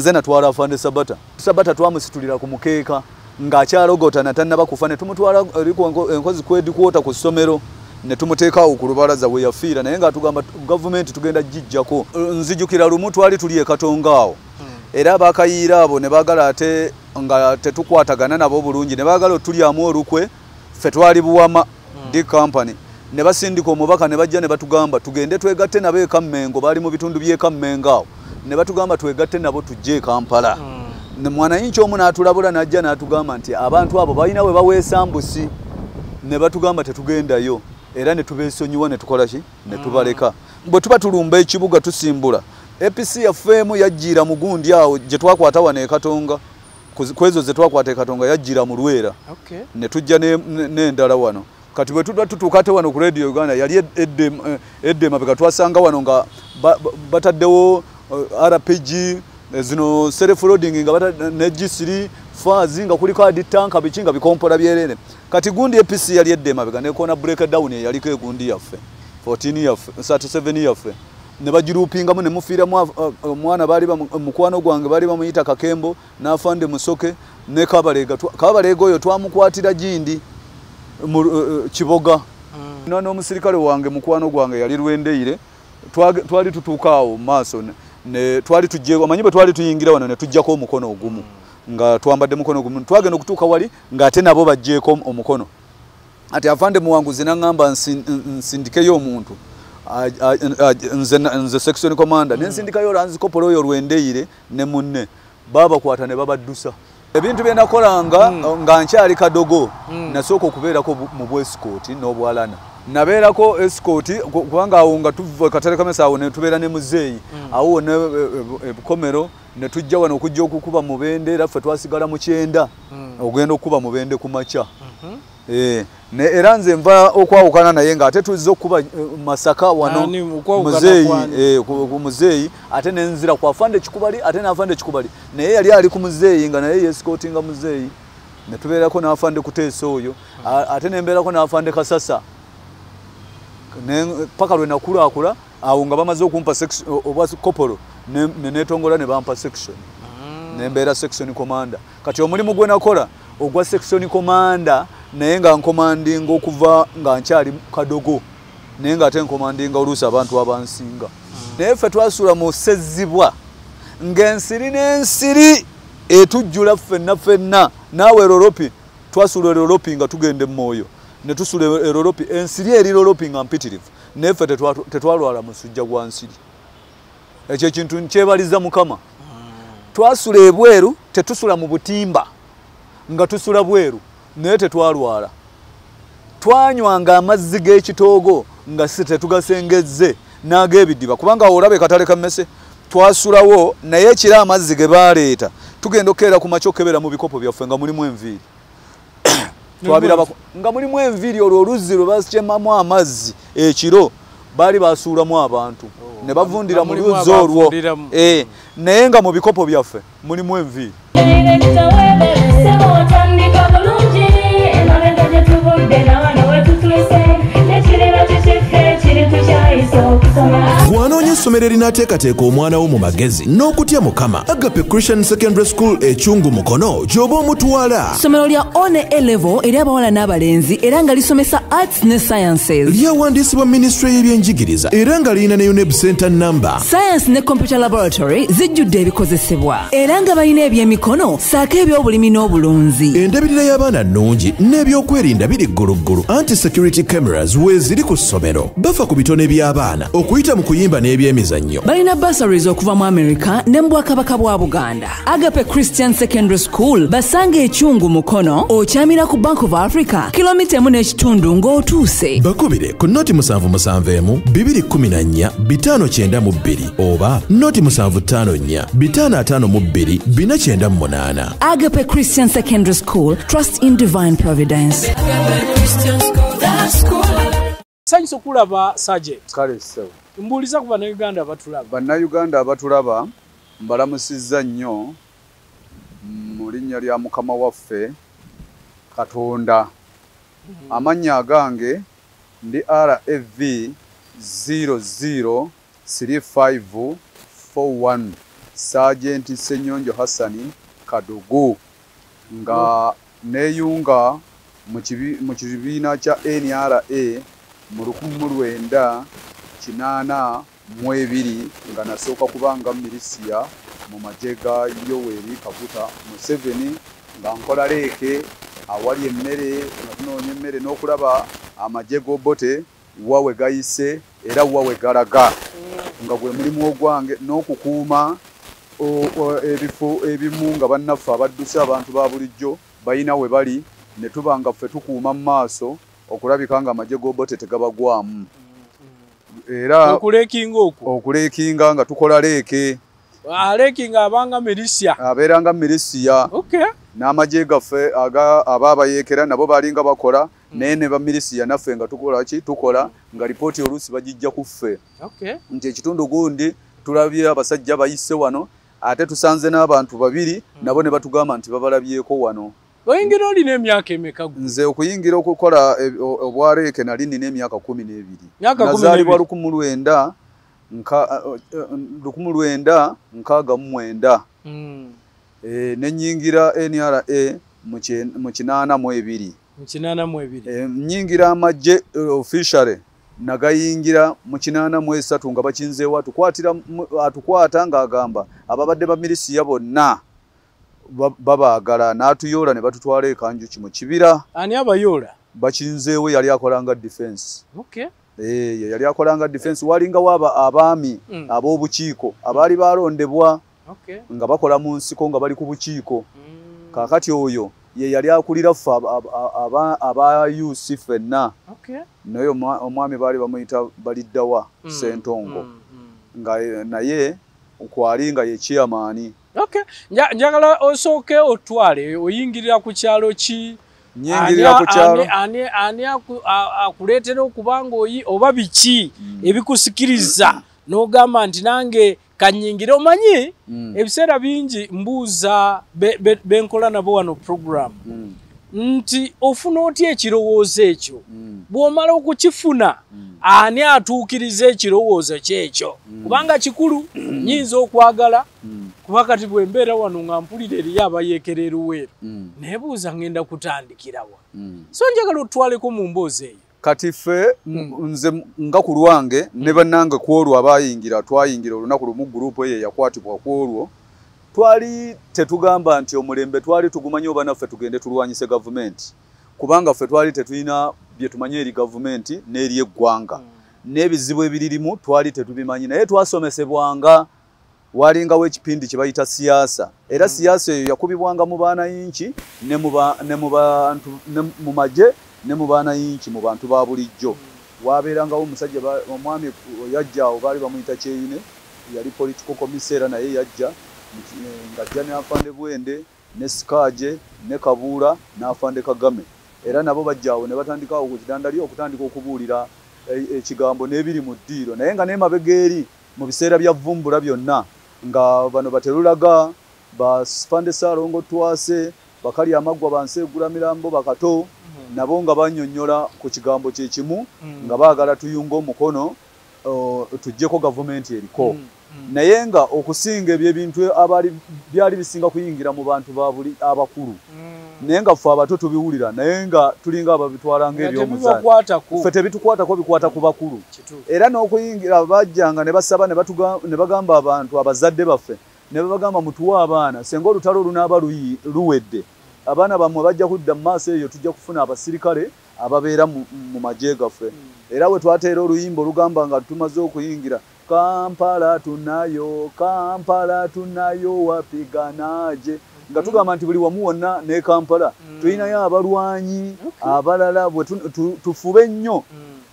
Nze natwala afande Sabata. Sabata twamusitulira ku mukeeka ng'akyalogotana tannaba kufa, ne tumutwala eriko enkozi kwedikuwota ku ssomero ne tumuteekaawo ku lubalaza we yafiira, naye ng'atugamba gavumenti tugenda gijjako. Nzijukira lumu twali tuli e Katonga awo, era abakayiira abo ne baagala, ate nga tetukwatagana nabo bulungi, ne baagala otulyamu olukwe. Ffe twali Buwama D Company, ne basindika omubaka, ne bajja ne batugamba tugende twegatte nabo e Kammengo. Baali mu bitundu by'e Kammengo awo, ne batugamba twegatte nabo tujje e Kampala. Ne mwananchi omu n'atulabula, n'ajja n'atugamba nti abantu abo balina we baweesa mbusi, ne batugamba tetugendayo, era ne tubeesonyiwa, ne tukola ki, ne tubaleka. Bwe tuba tulumba ekibuga, tusimbula APC yaffe emu yajjiira mu gundi awo gye twakwata wano e Katonga. Kwezo ze twakwata e Katonga yajjiira mu Lwera, ne tujja n'endala wano. Kati bwe tuba tutuuka ate wano ku Radio Uganda, yali edda emabega, twasanga wano nga bataddewo RPG zino self loading, nga ne G3 FAZ, nga kuliko anti-tank, biki, nga bikompola byerere. Kati gundi APC yali edda emabega nekona breakdown eyaliko egundi yaffe 14 yaffe, 37 yaffe, ne bagirupingamu ne mufiiramu omwana. Baali mukwano gwange baali bamuyita Kakembo n'afande Musoke ne Kabalega. Kabalega oyo twamukwatira gindi mu Kiboga. N'omusirikale wange mukwano gwange yali Lwendeire. Twali tutuuka awo mu maaso ne twali tujje, omanyi bwe twali tuyingira wano ne tujjako omukono ogumu, nga twambadde mukono gumu. Twagenda okutuuka wali ng'ate nabo baggyeko omukono. Ati afande Muwanguzi naŋŋamba nsindikeyo omuntu. Nze section commander nensindikayo lance corporal oyo Lwendeire ne munne, babakwata ne babaddusa. Ebintu bye nakolanga nga nkyali kadogo, nasooka okubeerako mu bwesikooti n'obwalana. Nabeerako escort kubanga awo nga tuva Katale Kamesa awo ne tubeera ne muzeeyi awo wonna ebukomero, ne tujja wano okujja okukuba Mubende, era ffe twasigala mu 90 ogenda okukuba Mubende ku makya. Ne era nze nva okwawukana naye ng'ate tuzze okukuba Masaka wano. Ani, okwawukana muzeeyi kwani? Ku muzeeyi, ate nenzira ku afande Kikubali, ate n'afande Kikubali naye yali ali ku muzeeyi, nga naye yeesikotinga muzeeyi, ne tubeerako n'afande Kuteesa oyo. Ate nembeerako n'afande Kasasa paka lwe nakulaakula awo nga bamaze okumpa obwa kopolo, ne netongola ne bampa section, nembeera section commander. Kati omulimu gwe nakola ogwa section commander, naye nga nkomandinga okuva nga nkyali kadogo, naye nga ate nkomandinga oluusi abantu abansinga. Naye ffe twasula mu Sezibwa, ng'ensiri n'ensiri etujjula ffenna ffenna. Naawe eroropi, twasula eroropi nga tugenda emmoyo, ne tusula eroropi, ensiri eri roropi nga mpitirivu, naye ffe tetwalwala musujja gwa nsiri. Ekyo ekintu nkyebaliza Mukama. Twasula ebweru, tetusula mu butimba, nga tusula bweru, naye tetwalwala. Twanywanga amazzi g'ekitoogo nga si tetugasengezze n'ag'ebidiba, kubanga olaba ekatale ka mmese twasulawo, naye ekiro amazzi ge baleeta, tugenda okukeera ku makya okukebera mu bikopo byaffe nga mulimu enviiri. Twabiraba nga mulimu enviiri. Olwo oluzzi lwe bakyemamu amazzi ekiro, baali basuulamu abantu ne bavundira mu Mulimu luzzi olwo. Abavundiramu. Naye nga mu bikopo byaffe mulimu enviiri. Sebo, otandika bulungi, emabega gye tuvudde nawano wetutuuse, nekiriba kikiffe kiri tukyayisa okusoma. Bw'anoonya essomero erinaateekateeka omwana wo mu magezi n'okutya Mukama, Agape Christian Secondary School Ekyungu Mukono gy'oba omutwala. Ssomero lya O ne A level eri abawala n'abalenzi, era nga lisomesa arts ne sciences. Lyawandiisibwa minisitule y'ebyenjigiriza, era nga lirina ne UNEB center number. Science ne computer laboratory zijjudde ebikozesebwa, era nga balina ebyemikono ssaako ebyobulimi n'obulunzi. Endabirira y'abaana nnungi n'ebyokwerinda biri gguluggulu, anti security cameras weeziri ku ssomero. Bafa ku bitone by'abaana okuyita mu kuyimba n'ebyemizannyo. Balina bursaries okuva mu America ne mu Bwakabaka bwa Buganda. Agape Christian Secondary School basanga Ekyungu Mukono, okyamira ku Bank of Africa, kilomita 1.5 ng'otuuse. Bakubire ku 077 214 592 oba 0754 552 498. Agape Christian Secondary School, trust in divine providence. Sanyusa okulaba, Sergeant. Kale ssebo. Mbuuliza ku Bannayuganda abatulaba. Bannayuganda abatulaba, mbalamusizza nnyo mu linnya lya Mukama waffe Katonda. Amannya agange ndi RAV 003541. Sergeant Ssenyonjo Hassani Kadogo, nga neeyunga mu kibiina kya NRA mu 1982, nga nasooka kubanga milisiya mu magye ga Yoweri Kaguta Museveni, nga nkola leeke awali emmere, nga tunoonya emmere n'okulaba amagye g'Obote wa we gayise era wa we galaga, nga gwe mulimu ogwange, n'okukuuma ebifo ebimu nga bannaffe abadduse abantu ba bulijjo balina we bali, ne tuba nga ffe tukuuma mu maaso okulabika nga amagye g'Obote tegabagwamu. Era okuleekinga okwo, okuleekinga nga tukola leeke. Aleekinga abanga milisiya, abeeranga milisiya. Okay. N'amagye gaffe aba abayeekera nabo balinga bakola, naye ne bamilisiya naffe nga tukola ki, tukola nga lipooti oluusi bagijja ku ffe. Okay. Nti ekitundu gundi tulabye abasajja bayise wano, ate tusanze n'abantu babiri nabo ne batugamba nti babalabyeko wano. Oyingira olina emyaka emeka? Nze okuyingira okukola obwaleeke nali nina emyaka 12. Nazaalibwa 1969. Ne nnyingira NRA mu 82. Mu 82. Nnyingira amagye officially nagayingira mu 83 nga bakinzeewo, atukwata ng'agamba ababadde bamilisiya bonna babaagala, n'atuyoola ne batutwala e Kanjuki mu kibira. Ani abayoola? Bakinzeewo yali akolanga defense. Okay. Yali akolanga defense, walingawo abaami ab'obukiiko abaali balondebwa. Okay. Nga bakola mu nsiko nga bali ku bukiiko. Kaakati oyo ye yali akulira ffe aba UC ffenna. Okay. Naye omwami baali bamuyita Baliddawa Ssentongo, nga naye kwali nga ye chairman. Okay. Njagala osooke otwale, oyingirira ku kyalo ki? Nyingirira ku kyalo. Ani akuleetera okuba ng'oyi oba biki ebikusikiriza n'ogamba nti nange kanyingire? Omanyi ebiseera bingi mbuuza benkola nabo wano program nti ofuna otya ekirowoozo ekyo? Bw'omala okukifuna, ani atuukiriza ekirowoozo kyekyo? Kubanga kikulu, nnyinza okwagala, kuba kati bwe mbeera wano nga mpulira eriyo abayeekera eruweero, neebuuza ngenda kutandikirawa. So njagala otwaleko mu mboozi eyo. Kati ffe nze nga ku lwange ne bannange ku olwo abayingira, twayingira olunaku lumu gurupu eyo eyakwatibwa ku olwo, twali tetugamba nti omulembe twali tugumanye oba naffe tugende tulwanyise gavumenti, kubanga ffe twali tetulina bye tumanye eri gavumenti n'eri eggwanga, n'ebizibu ebiririmu twali tetubimanyi, naye twasomesebwanga. Walingawo ekipindi kye bayita siyaasa, era siyaasa eyo yakubibwanga mu baanayinki ne mu magye ne mu baanayinki, mu bantu ba bulijjo. Wabeerangawo omusajja, omwami yajja awo baali bamuyita Kyeyune, yali political commissaire, naye yajja ng'ajja n'Afande Bwende ne Sikaje ne Kabuura n'Afande Kagame, era nabo bajja awo ne batandika awo ku kitandali okutandika okubuulira ekigambo n'ebiri mu ddiiro. Naye nga n'emabega eri mu biseera bya vvumbula byonna nga bano baterulaga, Bafande Ssaalongo Twase, Bakali Amaggwa, Banseegula Mirambo, Bakato, nabo nga bannyonnyola ku kigambo kye kimu, nga baagala tuyunge omukono tuggyeko gavumenti eriko. Naye nga okusinga ebyo ebintu byali bisinga kuyingira mu bantu ba buli abakulu, naye nga ffe abato tubiwulira, naye nga tulinga ababitwala ng'ebyomuzaani. Ffe tebitukwatako, bikwata ku bakulu. Era n'okuyingira bajjanga ne basaba ne bagamba abantu abazadde baffe, ne babagamba mutuwe abaana, singa olutalo lunaaba luwedde, abaana bammwe bajja kudda mu maaso eyo, tujja kufuna abasirikale ababeera mu magye gaffe. Era we twateera oluyimba olugamba nga tumaze okuyingira, Kampala tunayo, Kampala tunayo, wapiganaje, nga tugamba nti buli wamu wonna ne Kampala tulinayo abalwanyi abalala, bwe tufube nnyo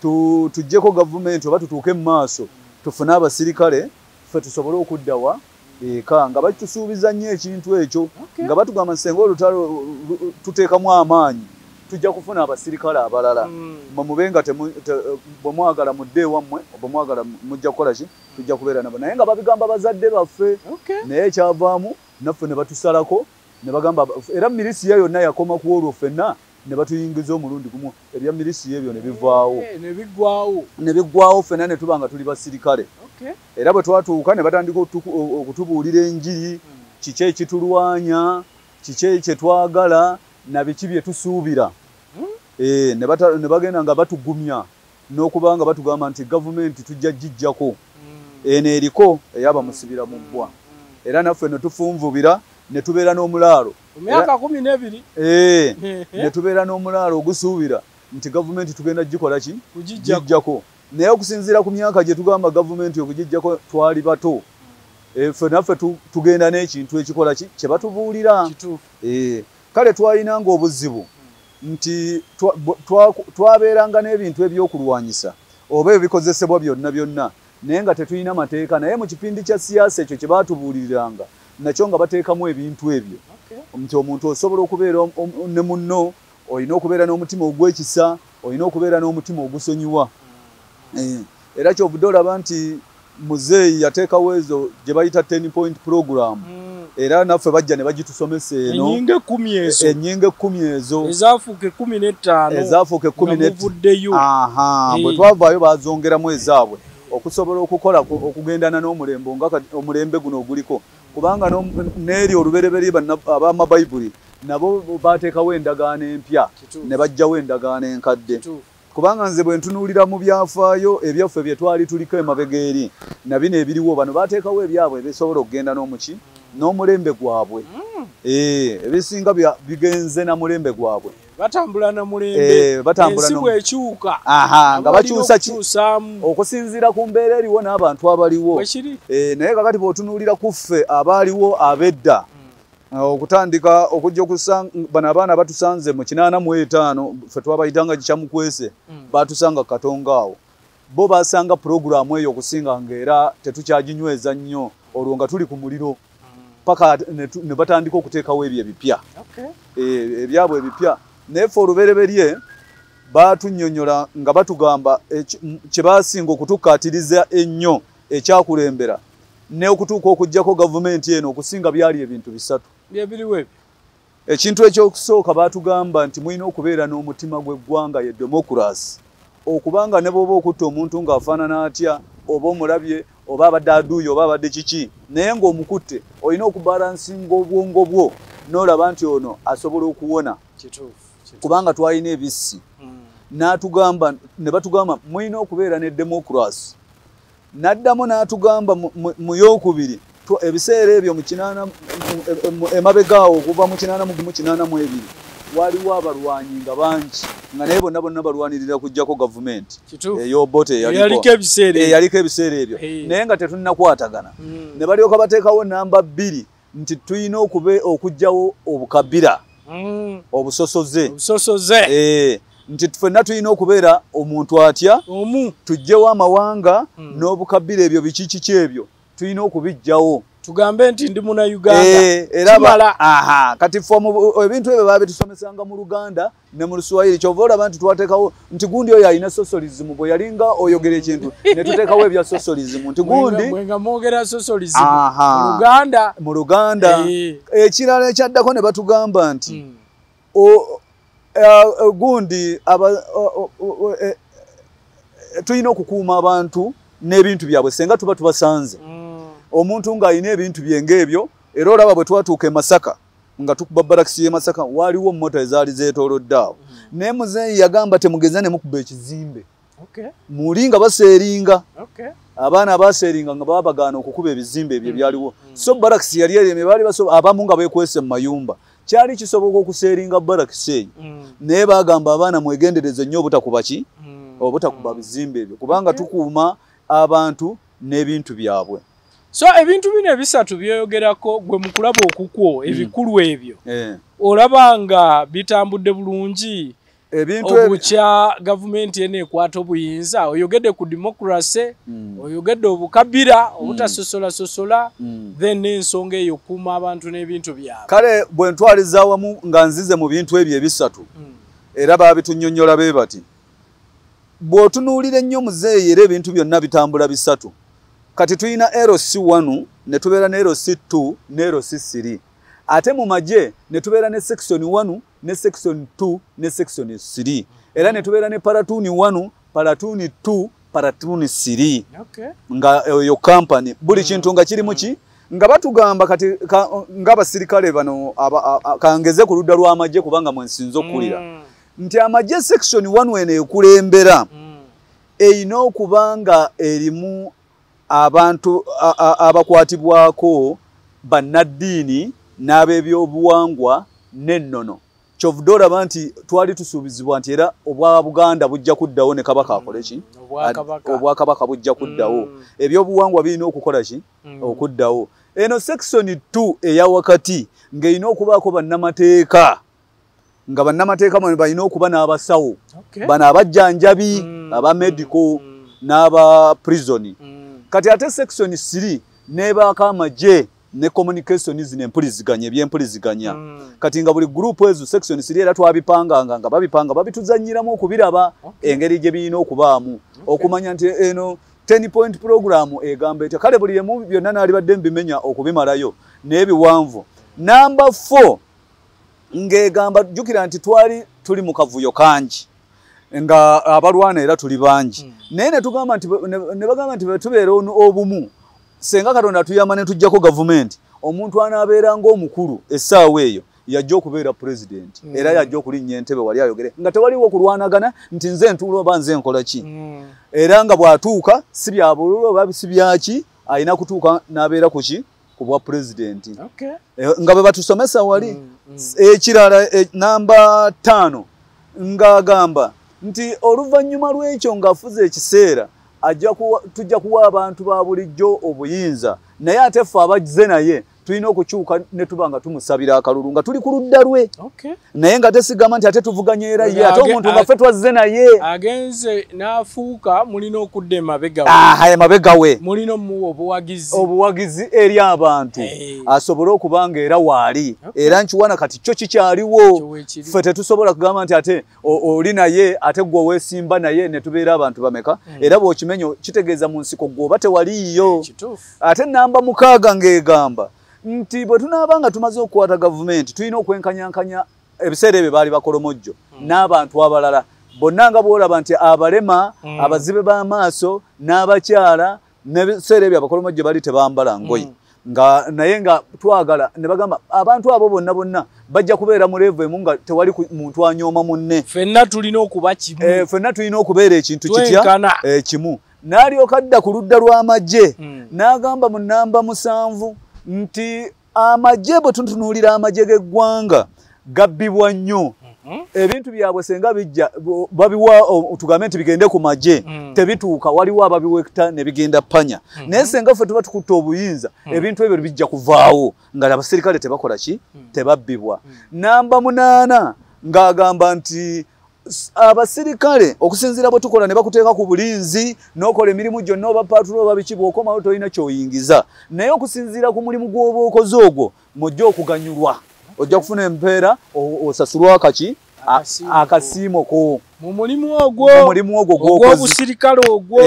tuggyeko gavumenti oba tutuuke mu maaso tufune abasirikale ffe tusobole okuddawa eka. Nga bakitusuubiza nnyo ekintu ekyo, nga batugamba nti singa olutalo tuteekamu amaanyi tujja kufuna abasirikale abalala, mwe mube nga bwe mwagala mudde ewammwe, bwe mwagala mujja kukola ki, tujja kubeera nabo. Naye nga babigamba bazadde baffe, naye ekyavaamu naffe ne batusalako ne bagamba, era milisiya yonna yakoma ku olwo ffenna ne batuyingiza omulundi gumu, ebya milisiya ebyo ne bivaawo ne biggwawo ffenna ne tuba nga tuli basirikale. Era bwe twatuuka ne batandika okutubuulira enjiri, kiki ekitulwanya, kiki kye twagala na biki bye tusuubira. Ne bagenda nga batugumya n'okuba nga batugamba nti gavumenti tujja gijjako eno eriko eyabamusibira mu bbwa. Era naffe ne tufunvubira ne tubeera n'omulaalo myaka 12 ne tubeera n'omulaalo ogusuubira nti gavumenti tugenda gikola ki, kugijjako. Naye okusinziira ku myaka gye tugamba gavumenti okugijjako twali bato. Ffe naffe tugenda n'ekintu ekikola ki kye batubuulira. Kale twalinanga obuzibu nti twabeeranga n'ebintu ebyokulwanyisa oba ebikozesebwa byonna byonna, naye nga tetulina mateeka. Naye mu kipindi kya siyaasa ekyo kye baatubuuliriranga nakyo nga bateekamu ebintu ebyo nti omuntu osobola okubeera ne munno, olina okubeera n'omutima ogw'ekisa, olina okubeera n'omutima ogusonyiwa. Era kyovudde olaba nti muzeeyi yateekawo ezo gye bayita 10 point program. Era naffe bajja ne bagitusomesa eno ennyingo ekkumi ezo ezaafuuka 15 ezaafuuka 15. Aha, bwe twavaayo baazongeramu ezaabwe okusobola okukola okugendana n'omulembe nga omulembe guno oguliko, kubanga n'eri olubereberye ab'amabayibuli nabo bateekawo endagaano empya ne bajjawo endagaano enkadde. Kubanga nze bwe ntunuulira mu byafaayo ebyaffe bye twali tuliko emabega eri na bino ebiriwo, bano bateekawo ebyabwe ebisobola okugenda n'omuki n'omulembe gwabwe. Ebisinga bigenze na mulembe gwabwe, batambula na mulembe, batambula ensi bw'ekyuka. Aha, nga bakyusa okusinziira ku mbeera eriwo n'abantu abaliwo. Naye kakati bw'otunuulira ku ffe abaaliwo ab'edda okutandika okujja okusanga bano abaana batusanze mu 85, ffe twabayitanga Kikyamukwese, batusanga Katonga awo. Bo basanga puroguraamu eyo okusinga ng'era tetukyaginyweza nnyo, olwo nga tuli ku muliro paka ne batandika okuteekawo ebyo ebipya, ebyabwe ebipya. Naye ffe olubereberye batunnyonnyola nga batugamba kye baasinga okutukkaatiriza ennyo ekyakulembera ne okutuuka okuggyako gavumenti eno okusinga byali ebintu bisatu. Ekintu ekyokusooka baatugamba nti mulina okubeera n'omutima gw'eggwanga ye demokurasi, okubanga ne bw'oba okutta omuntu ng'afaanana atya oba omulabye oba abadde aduuye oba abadde kiki, naye ng'omukutte olina okubalansinga obwongo bwo n'olaba nti ono asobola okuwona, kubanga twalina ebissi. N'atugamba ne batugamba mulina okubeera ne demokurasi. N'addamu n'atugamba mu yookubiri ebiseera ebyo mu kinaana emabega awo okuva mu 81 82 waliwo abalwanyi nga bangi nga naye bonna bonna balwanirira kuggyako gavumenti ey'Obote eyaliko ebiseera ebyo, naye nga tetunnakwatagana. Ne balyoka bateekawo namba 2 nti tulina okuggyawo obukabira, obusosoze, nti ffenna tulina okubeera omuntu atya, tuggyewo amawanga n'obukabira ebyo biki kiki ebyo tulina okubiggyawo, tugambe nti ndi Munnayuganda. Era aha, kati ffe ebintu ebyo baabitusomesanga mu Luganda ne mu Luswayiri. Kyova olaba nti twateekawo nti gundi oyo alina socialism, bwe yalinga oyogera ekintu ne tuteekawo ebya socialism nti gundi mwenga mwogera socialism mu Luganda, mu Luganda. Ekirala ekyaddako ne batugamba nti gundi tulina okukuuma abantu n'ebintu byabwe senga tuba tubasanze. Omuntu ng'alina ebintu bye ng'ebyo. Era olaba bwe twatuuka e Masaka nga tukuba barakisi y'e Masaka, waaliwo mmoto ezaali zeetoolodde awo, naye muzeeyi yagamba temugeza ne mukuba ekizimbe. Muli nga baseeringa, abaana abaseeringa nga baba bagaana okukuba ebizimbe ebyo ebyaliwo. So barakisi yali eremye, baali abamu nga beekwese mu mayumba, kyali kisoboka okuseeringa barakisi eyo, naye baagamba abaana mwegendereze nnyo obutakuba ki, obutakuba bizimbe ebyo, kubanga tukuuma abantu n'ebintu byabwe. So ebintu bino ebisatu byoyogerako gwe mu kulaba okukwo ebikulu ebyo olaba nga bitambudde bulungi ebintu obukya gavumenti eno ekwata obuyinza. Oyogedde ku democracy, oyogedde obukabira obutasosolasosola, then n'ensonga eyo okukuuma abantu n'ebintu byabwe. Kale bwe ntwaliza awamu nga nzize mu bintu ebyo ebisatu, era baabitunnyonnyola be bati bw'otunuulira ennyo muzeeyi, era ebintu byonna bitambula bisatu. Kati tulina LC1 ne tubeera ne LC2 ne LC3, ate mu magye ne tubeera ne section 1 ne section 2 ne section 3, era ne tubeera ne platoon 1, platoon 2, Platoon 3. Nga eyo company buli kintu nga kiri muki nga batugamba kati nga abasirikale bano kangeze ku ludda lw'amagye kubanga mwensinza okukulira nti amagye section 1 eno ekulembera erina okuba nga erimu abantu abakwatibwako bannaddiini n'ab'ebyobuwangwa n'ennono. Kyovudde olaba nti twali tusuubizibwa nti era obwa Buganda bujja kuddawo ne Kabaka akole ki? Obwakabaka bujja kuddawo. Ebyobuwangwa birina okukola ki? Okuddawo. Eno section 2 eya wakati ng'erina okubaako bannamateeka, nga bannamateeka bano balina okuba n'abasawo, bano abajjanjabi, aba medical n'aba prison. Kati ate section 3 n'ebaako amagye ne communication zino empuliziganya, ebyempuliziganya. Kati nga buli group ezo section 3 era twabipanganga nga babipanga babituzannyiramu okubiraba engeri gye birina okubaamu, okumanya nti eno 10 point program egamba etya. Kale buli emu byonna naalibadde mbimenya okubimalayo n'ebiwanvu. Namba 4 ng'egamba, jjukira nti twali tuli mu kavuyo kangi nga abalwana era tuli bangi, naye ne tugamba nti ne bagamba nti tubeera obumu, senga Katonda tuyamba ne tujjako gavumenti, omuntu anaabeera ng'omukulu essaawa eyo yajja okubeera president, era yajja okulinnya entebe wali ayogere nga tewaliwo okulwanagana nti nze ntuula oba nze nkola ki. Era nga bw'atuuka si bya bululu oba si byaki, alina kutuuka n'abeera ku ki? Ku bwa president. Nga bwe batusomesa wali. Ekirala namba 5 ng'agamba nti oluvannyuma lw'ekyo ng'afuze ekiseera tujja kuwa abantu ba bulijjo obuyinza, naye ate ffe abazze naye tulina okukyuka ne tuba nga tumusabira akalulu nga tuli ku ludda lwe. Naye nga tesigamba nti ate tuvuganya era ye, ate omuntu nga ffe twazze naye agenze n'afuuka, mulina okudda emabega we. Emabega we mulina omuwa obuwagizi, obuwagizi eri abantu, asobole okuba nga era waali. Era nkiwana kati kyo kikyaliwo, ffe tetusobola kugamba nti ate oli naye ate gwe weesimba naye ne tubeera abantu bameka. Era bw'okimenya kitegeeza mu nsiko gwe oba tewaliiyo. Ate namba 6 ng'egamba nti bwe tunaaba nga tumaze okukwata gavumenti tulina okwenkanyankanya ebiseera ebyo baali bakolomojjo n'abantu abalala bonna, nga bw'olaba nti abalema, abazibe b'amaaso n'abakyala, n'ebiseera ebyo abakolomojjo bali tebambala ngoye, nga naye nga twagala ne bagamba abantu abo bonna bonna bajja kubeera mu level emu nga tewali muntu anyooma munne. Ffenna tulina okuba kimu. Ffenna tulina okubeera ekintu kitya kimu. N'alyoka adda ku ludda lw'amagye n'agamba mu namba 7 nti amagye bwe tutunuulira amagye g'eggwanga gabbibwa nnyo. Ebintu byabwe senga bijja babiwa, tugambe nti bigende ku magye, tebituuka, waliwo ababiwekta ne bigenda panya. Naye senga ffe tuba tukutta obuyinza, ebintu ebyo bijja kuvaawo nga abaserikale tebakola ki? Tebabbibwa. Namba 8 ng'agamba nti abasirikale okusinziira bwe tukola ne bakuteeka ku bulinzi n'okola emirimu gyonna oba patrol oba biki, bw'okomawo tolina ky'oyingiza, naye okusinziira ku mulimu gw'oba okoze ogwo mw'ojja okuganyulwa, ojja kufuna empeera, osasulwa akaki akasiimo ko mu mulimu ogwo, mu mulimu ogwo gw'obusirikale ogwo.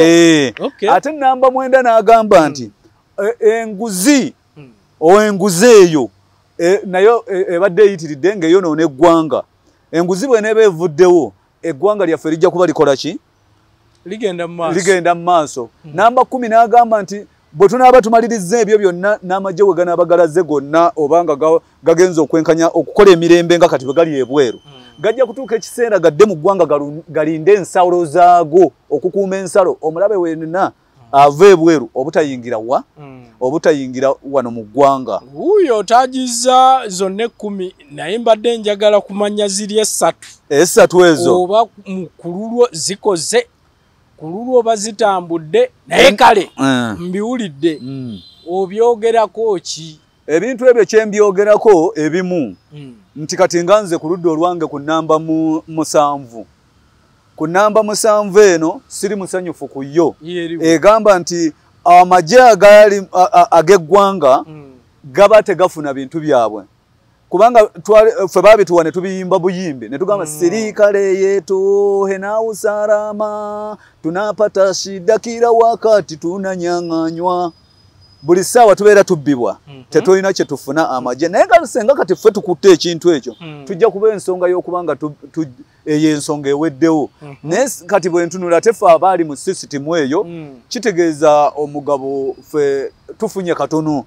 Ate namba 9 n'agamba nti enguzi enguzi eyo nayo ebadde eyitiridde ng'eyonoona eggwanga. Enguzi bw'eneeba evuddewo eggwanga lyaffe lijja kuba likola ki? Ligenda mu maaso. Ligenda mu maaso. Namba 10 n'agamba nti bwe tunaaba tumalirizza ebyo byonna n'amagye we ganaaba galaze gonna oba nga gagenze okwenkanya okukola emirembe nga kati bwe gali ebweru, gajja kutuuka ekiseera gadde mu ggwanga galinde ensalo zaago, okukuuma ensalo, omulabe wenna ava ebweru obutayingira wa obutayingira wano mu ggwanga. Wuuyo otagiza zonna 10, naye mbadde njagala kumanya ziri 3. 3 ezo oba mu kululwo zikoze kululwo oba zitambudde, naye kale mbiwulidde. Obyogerako ki? Ebintu ebyo kye mbyogerako ebimu nti kati nga nze ku ludda olwange ku namba 7, ku namba 7 eno siri musanyufu ku yo. Egamba nti amagye agali ag'eggwanga gaba tegafuna bintu byabwe, kubanga ffe babituwa ne tubiyimba buyimbi ne tugamba sirikale yetu hena usalama tunapata shida kila wakati tunanyang'anywa. Buli ssaawa tubeera tubbibwa, tetulina kye tufuna amagye. Naye nga senga kati ffe tukutte ekintu ekyo, tujja kuba ensonga y'okuba nga Eyo ensonga eweddewo. Naye kati bwe ntunula tefe abaali mu sisitimu eyo, kitegeeza omugabo ffe tufunye katono,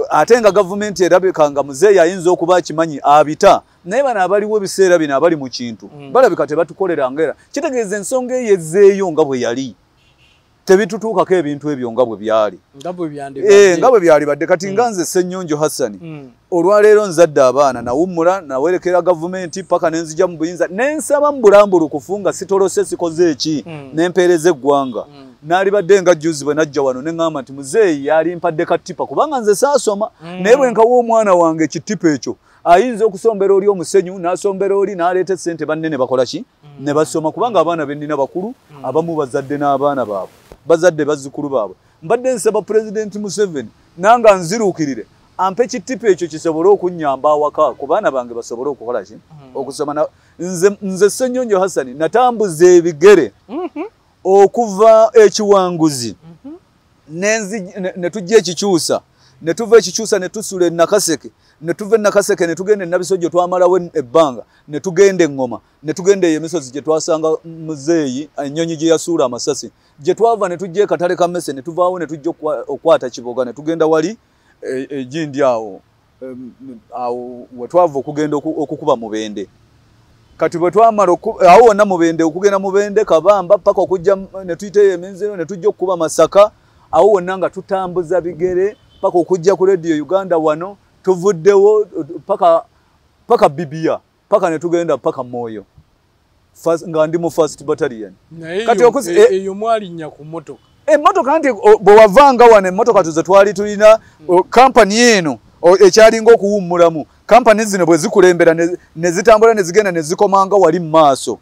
ate nga gavumenti erabika nga muzeeyi ayinza okuba akimanyi abita, naye bano abaliwo ebiseera bino abali mu kintu balabika tebatukoleranga, era kitegeeza ensonga eyo ezzeeyo nga bwe yali, tebitutuukako ebintu ebyo nga bwe byali, nga bwe byalibadde. Kati nga nze Ssennyonjo Hassan, olwaleero nzadde abaana, nawummula, nawerekera gavumenti paka nenzija mu buyinza, nensaba mu bulambulukufu nga sitolose, sikoze eki, nempeereza eggwanga. Naalibadde nga jjuzi bwe najja wano ne ŋŋamba nti muzeeyi yali mpadde katipa, kubanga nze saasoma, naye bwe nkawa omwana wange ekitipa ekyo ayinza okusombera oli omusenyu, n'asombera oli, n'aleeta essente, banne ne bakola ki, ne basoma, kubanga abaana be nnina bakulu, abamu bazadde n'abaana baabwe, bazadde bazzukulu baabwe. Mbadde nsaba Pulezidenti Museveni nanga nziruukirire ampe ekitipa ekyo kisobole okunnyamba awaka ku baana bange basobole okukola ki, okusoma. Nze Ssennyonjo Hassan natambuza ebigere okuva ekiwanguzi ne tujja ekikyusa, ne tuva ekikyusa ne tusula e Nakaseke, ne tuva e Nakaseke ne tugenda e Nabisojjo, twamalawo ebbanga, ne tugenda eŋŋoma, ne tugenda eyo emisozi gye twasanga muzeeyi ennyonyi gye yasuula amasasi, gye twava ne tujja e Katale ka Mmese, ne tuvaawo ne tujja okukwata Kiboga, ne tugenda wali egindi awo awo we twava okugenda okukuba Mubende. Kati bwe twamala awo wonna Mubende, okugenda Mubende Kabamba paka okujja ne tuyita eyo eminziro ne tujja okukuba Masaka, awo wonna nga tutambuza bigere paka okujja ku Radio Uganda wano, tuvuddewo paka Bibia, paka ne tugenda paka Moyo, nga ndi mu first battalion. Kati eyo mwalinnya ku mmotoka? Emmotoka nti bwe wavanga wano emmotoka tuze twali tulina kampani eno ekyalinga okuwummulamu, kampani zino bwe zikulembera ne zitambula ne zigenda ne zikomanga wali mu maaso,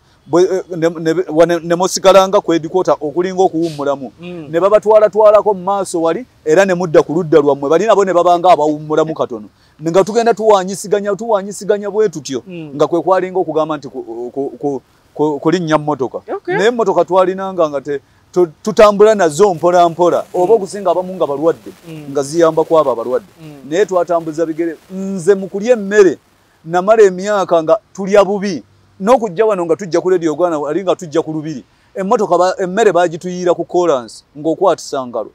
ne musigalanga ku headquarter okulinga okuwummulamu, ne babatwalatwalako mu maaso wali, era ne mudda ku ludda lwammwe, bali nabo ne babanga abawummulamu katono, nga tugenda tuwanyisiganya bwe tutyo, nga kwe kwalinga okugamba nti kulinnya mmotoka. Naye emmotoka twalinanga nga tutambula nazo mpola mpola, oba okusinga abamu nga balwadde, nga ziyamba ku abo abalwadde, naye twatambuza bigere. Nze mu kulya emmere namala emyaka nga tulya bubi, n'okujja wano nga tujja ku Radio Uganda ali nga tujja ku Lubiri, emmotoka emmere bagituyiira ku kolansi ng'okwatisa ngalo.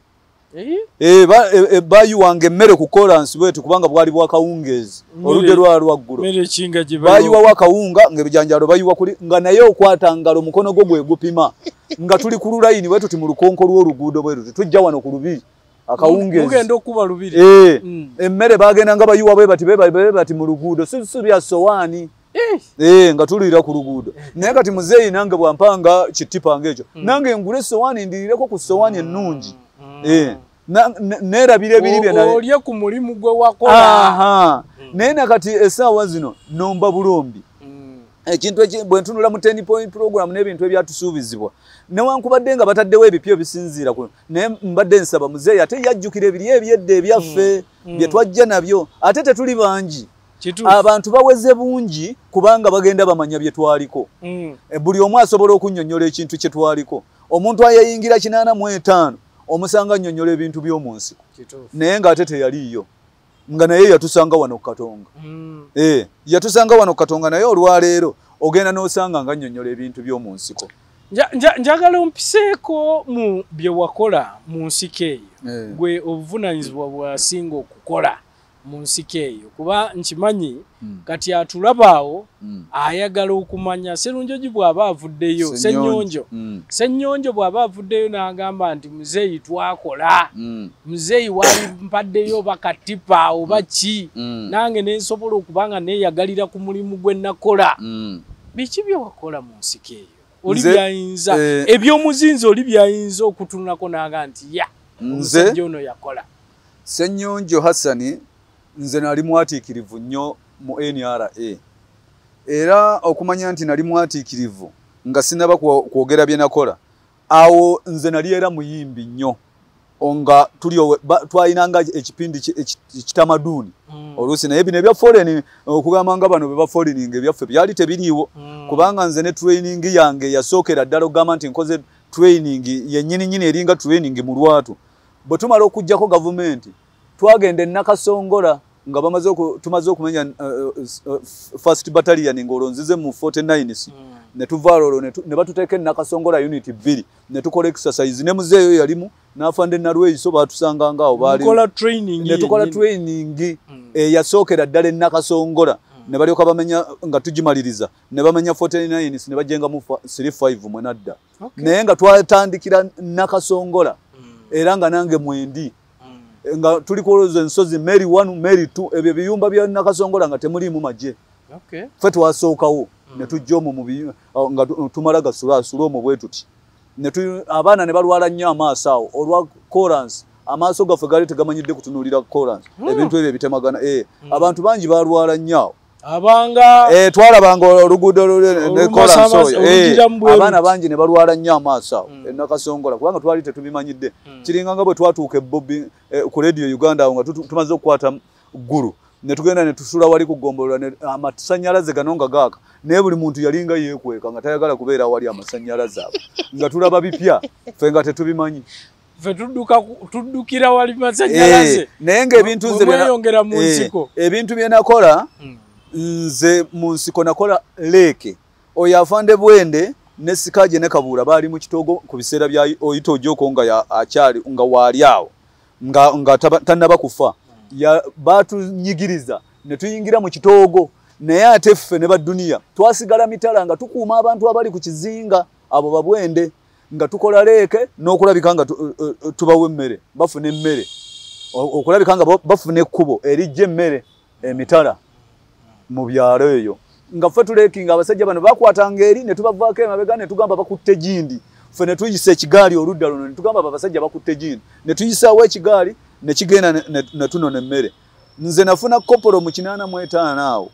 Bayiwanga emmere ku kolansi bwetu, kubanga bwali bwa kawungeezi, oludde lwa lwaggulo, bayiwawo akawunga ng'ebijanjaalo bayiwa kuli, nga naye okwata ngalo mukono gwo gwe gupima, nga tuli ku lulayini bwe tuti mu lukonko lw'oluguudo bwe tuti tujja wano ku Lubiri akawungeezi, mugenda okuba Lubiri. Emmere bagenda nga bayiwa bwe bati bwe bati mu luguudo, si bya sowaani, nga tuliira ku luguudo. Naye kati muzeeyi nange bwampanga kitipa ng'ekyo, nange ngule esowaani ndirireko ku sowaani ennungi, neerabira ebiri bye olye ku mulimu gwe wakola. Naye nakati essaawa zino nomba bulombi ekintu bwe ntunula mu 10 point program n'ebintu ebyatusuubizibwa, newankubadde nga bataddewo ebipya ebisinziira ku, naye mbadde nsaba muzeeyi ate yajjukira ebiri ebyedda ebyaffe bye twajja nabyo, ate tetuli bangi, abantu baweze bungi kubanga bagenda bamanya bye twaliko. Buli omu asobola okunnyonnyola ekintu kye twaliko. Omuntu ayayingira 85 omusanga annyonnyola ebintu by'omu nsiko, naye ng'ate teyaliiyo, nga naye yatusanga wano ku Katonga. Yatusanga wano ku Katonga, naye olwaleero ogenda n'osanga nga annyonnyola ebintu by'omu nsiko. Njagala ompiseeko mu bye wakola mu nsiko eyo, gwe obuvunaanyizibwa bwasinga okukola mu nsiko eyo, kuba nkimanyi kati atulabaawo ayagala okumanya Sserunjogi bw'aba avuddeyo, Ssennyonjo bw'aba avuddeyo n'agamba nti muzeeyi twakola, muzeeyi walimpaddeyo oba katipa oba ki, nange ne nsobola okuba nga neeyagalira ku mulimu gwe nakola. Biki bye wakola mu nsiko eyo? Oli byayinza ebyomuzinzi, oli byayinza okutunulako n'agamba nti ya omusajja ono yakola. Ssennyonjo Hassan nze nali mwatiikirivu nnyo mu NRA, era okumanya nti nali mwatiikirivu nga sinnaba kwogera bye nakola, awo nze nali era muyimbi nnyo, nga twalinanga ekipindi ekitamaduuni oluusi, naye bino ebya foreign okugamba nga bano be ba foreign ebyaffe byali tebiriiwo, kubanga nze ne training yange yasookera ddala okugamba nti nkoze training yennyini nnyini eringa training mu lwatu. Bwe tumala okuggyako gavumenti twagenda e Nakasongola. Nga bamaze tumaze okumenya first battalion ng'olwo nzize mu 49 ne tuvaalo olwo ne batuteeka e Nakasongola unit 2 ne tukola exercise ne muzeeyo yalimu n'afande Nalweyiso baatusanga ngaawo baali ne tukola training eyasookera ddala e Nakasongola ne balyoka bamenya nga tugimaliriza ne bamenya 49 ne bajenga mu 35 mwe nadda. Naye nga twatandikira Nakasongola era nga nange mwendi nga tuli kwolooza ensozi Mary 1 Mary 2 ebyo biyumba bya Nakasongola nga temuliimu magye. Ffe twasookawo ne tujja omwo mu nga tumala gasulaasula omwo bwe tuti abaana ne balwala nnyo amaaso awo olwa koransi. Amaaso gaffe gaali tegamanyidde kutunuulira koransi, ebintu ebyo ebitemagana. Abantu bangi balwala nnyo awo. Abanga twalabanga oluguudo ne koransi oyo, abaana bangi ne balwala nnyo amaaso awo e Nakasongola kubanga twali tetubimanyidde. Kiringa nga bwe twatuuka e Bobbi ku Radio Uganda awo nga tumaze okukwata ggulu ne tugenda ne tusula wali ku ggombolola amasannyalaze gano nga gaaka, naye buli muntu yalinga yeekweka nga tayagala kubeera awali amasannyalaze ago, nga tulaba bipya ffe nga tetubimanyi. Ffe tuddukira wali masannyalaze. Naye ng'ebintu nze mweyongera mu nsiko. Ebintu bye nakola nze mu nsiko nakola leeke. Oyo afande Bwende ne Sikaje ne Kabuura baali mu kitoogo ku biseera bya Oyita Ojoko nga akyali nga waali awo nga tannaba kufa. Baatunyigiriza ne tuyingira mu kitoogo, naye ate ffe ne badduniya twasigala mitala nga tukuuma abantu abali ku kizinga abo babwende, nga tukola leeke n'okulabika nga tubawa emmere, bafuna emmere, okulabika nga bafuna ekkubo erijja emmere emitala mu byalo eyo. Nga ffe tuleekinga abasajja bano bakwatanga eri ne tubavaako emabega ne tugamba bakutte gindi, ffe ne tuyisa ekigaali oludda luno ne tugamba abasajja bakutte gindi, ne tuyisaawo ekigaali ne kigenda ne tunona emmere. Nze nafuna kopolo mu 85 awo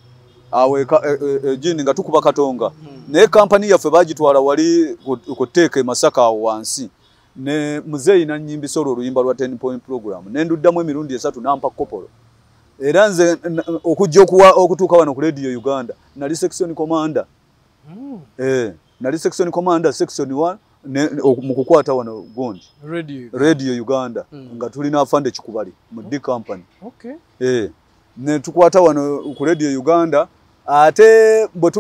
awo gindi nga tukuba Katonga, naye kampani yaffe baagitwala wali ku tteeka e Masaka awo wansi, ne muzeeyi nanyimbisa olwo oluyimba lwa 10 point program ne nduddamu emirundi 3 n'ampa kopolo. Era nze okujja okutuuka wano ku Radio Uganda nali section commander. Nali section commander section 1 mu kukwata wano gundi Radio Uganda nga tulina afande Kikubali mu D company. Ne tukwata wano ku Radio Uganda. Ate bwe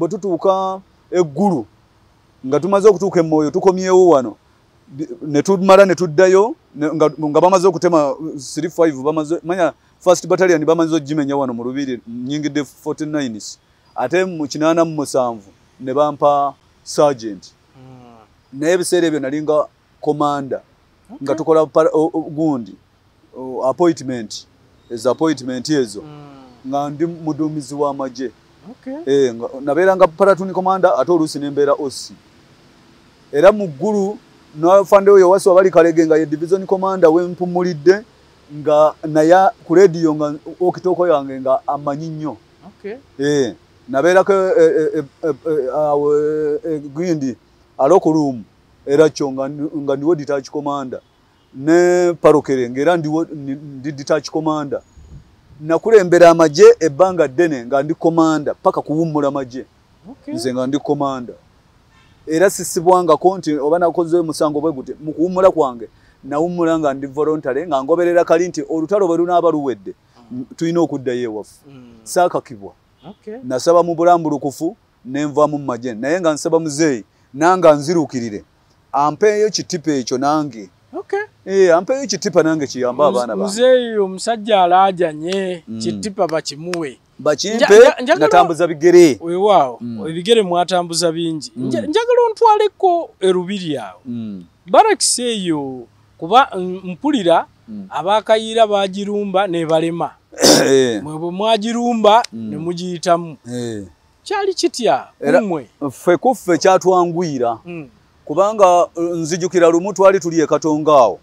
tutuuka eggulu nga tumaze okutuuka emmoyo tukomyewo wano ne tumala ne tuddayo nga bamaze okutema 35 bamaze manya first battalion bamaze ogimenya wano mu Lubiri nyingidde 49 ate mu 87 ne bampa sergeant. Naye ebiseera ebyo nalinga commander nga tukola gundi appointment ezo appointment ezo nga ndi muduumizi w'amagye. Nabeeranga platoon commander ate oluusi ne mbeera OC. Era mu ggulu n'afande oyo Wasswa bali Kalege nga ye division commander wempumulidde nga naye ku radio nga okitoko yange nga amanyi nnyo. Nabeerako gundi alokulumu era kyo nga ndiwo detach commander ne parokere ngera ndiwo ndi detach commander. Nakulembera amagye ebbanga ddene nga ndi commander paka kuwummula magye. Nze nga ndi commander era sisibwangako nti oba nakoze musango bwe gute mu kuwummula kwange nawummula nga ndi voluntary nga ngoberera kali nti olutalo bwe lunaaba luwedde tulina okuddayo ewaffe. Saakakibwa. Nasaba mu bulambulukufu ne nva mu magye, naye nga nsaba muzeeyi nanga nziruukirire ampeeyo kitipa ekyo nange. Ampeeyo kitipa nange kiyamba abaana bange. Muzeeyi omusajja alaajanye kitipa bakimuwe. Bakimpe natambuza bigere. Weewaawo ebigere mwatambuza bingi. Njagala ontwaleko erubiri awo. Barracks eyo kuba mpulira abakayiira bagirumba ne balema. Mwe bwe mwagirumba ne mugiyitamu. Kyali kitya mmwe? Ffe kuffe kyatwanguyira kubanga nzijukira lumu twali tuli e Katonga awo,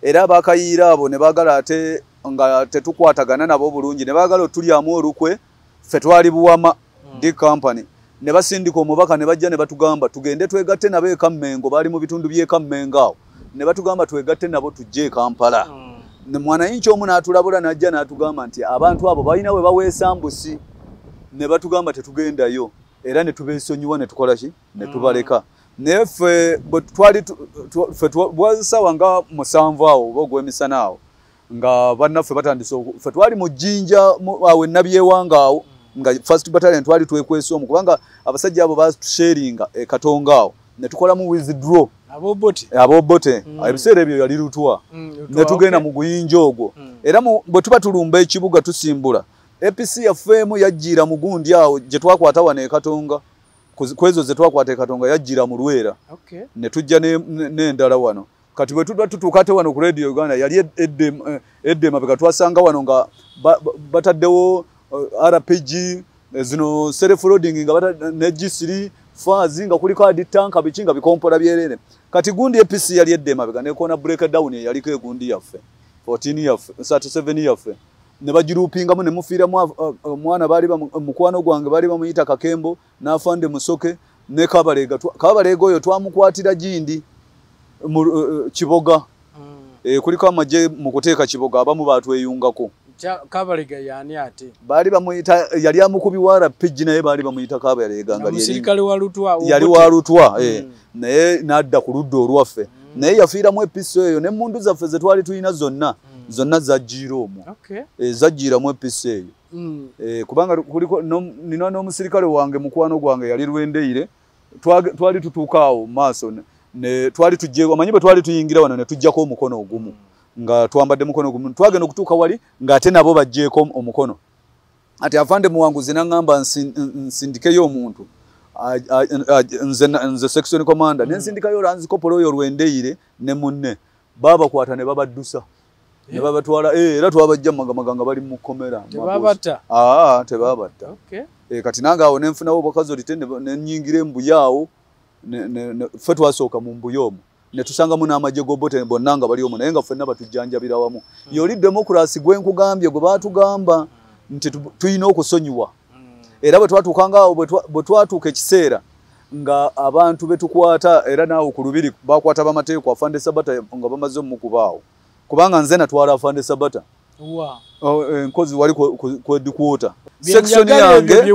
era abakayiira abo ne baagala ate nga tetukwatagana nabo bulungi ne baagala otulyamu olukwe. Ffe twali Buwama D company ne basindika omubaka ne bajja ne batugamba tugende twegatte nabo e Kammengo, baali mu bitundu by'e Kammengo awo, ne batugamba twegatte nabo tujje e Kampala. Mwananchi omu n'atulabula n'ajja n'atugamba nti abantu abo balina we baweesa mbusi, ne batugamba tetugendayo era ne tubeesonyiwa ne tukola ki ne tubaleka. Naye ffe bwe twali ffe bwasaawa nga 7 awo oba ogw'emisana awo Nga bannaffe batandise ffe twali mu Jjinja awo Nabyewanga awo nga first battalion twali twekwese omwo, kubanga abasajja abo batusharinga e Katonga awo ne tukolamu withdraw. Abobote ebiseera ebyo yali Lutwa. Ne tugenda mu guyinja ogwo. Era bwe tuba tulumba ekibuga tusimbula, APC yaffe emu yajjira mu gundi awo gye twakwata wano e Katonga, kwezo ze twakwata e Katonga yajjira mu Lwera. Ne tujja n'endala wano. Kati bwe tuba tutuuka ate wano ku Radio Uganda yali edda emabega, twasanga wano nga bataddewo RPG zino self loading nga ne G3 fazi nga kuliko aditanka biki nga bikompola byerere. Kati gundi APC yali edda emabega nekoona breakdown eyaliko egundi yaffe 14 yaffe 37 yaffe ne bagirupingamu ne mufiiramu omwana baali mukwano gwange baali bamuyita Kakembo n'afande Musoke ne Kabalega. Kabalega oyo twamukwatira gindi mu Kiboga. Kuliko amagye mu kuteeka Kiboga abamu batweyungako. Kabalega yaani ate? Baali bamuyita yali amukubi wa RPG naye baali bamuyita Kabalega nga musirikale wa Lutwa. Yali wa Lutwa naye n'adda ku ludda olwaffe. Naye yafiiramu episo eyo n'emmundu zaffe ze twali tulina zonna zonna zajjiira omwo. Zajjiiramu episo eyo. Kubanga kuliko nina n'omusirikale wange mukwano gwange yali Lwendeire, twali tutuuka awo maaso ne twali tujje omanyi bwe twali tuyingira wano ne tujjako omukono ogumu nga twambadde mukono ogumu, twagenda okutuuka wali ng'ate nabo bajjeeko omukono. Ati afande Muwanguzi n'aŋŋamba nsindikeyo omuntu nze section commander ne nsindikayo Lance Corporal oyo Lwendeire ne munne, babakwata ne babaddusa ne babatwala. Era twabajja magamaga nga bali mu kkomera. Tebabatta? Tebabatta. Kati nange awo ne nfunawo obukazolite ne nnyingira embuya awo ffe twasooka mu mbuya omwo ne tusangamu n'amagye g'Obote bonna nga bali omwo, naye nga ffenna batujjanjabira wamu. Yoli democracy gwe nkugambye gwe baatugamba nti tulina okusonyiwa. Era bwe twatuukanga awo bwe twatuuka ekiseera nga abantu betukwata, era naawe ku Lubiri bakwata bamateekwa Afande Sabata nga bamaze omukubaawo, kubanga nze natwala Afande Sabata Nkozi wali ku headquarter. Section yange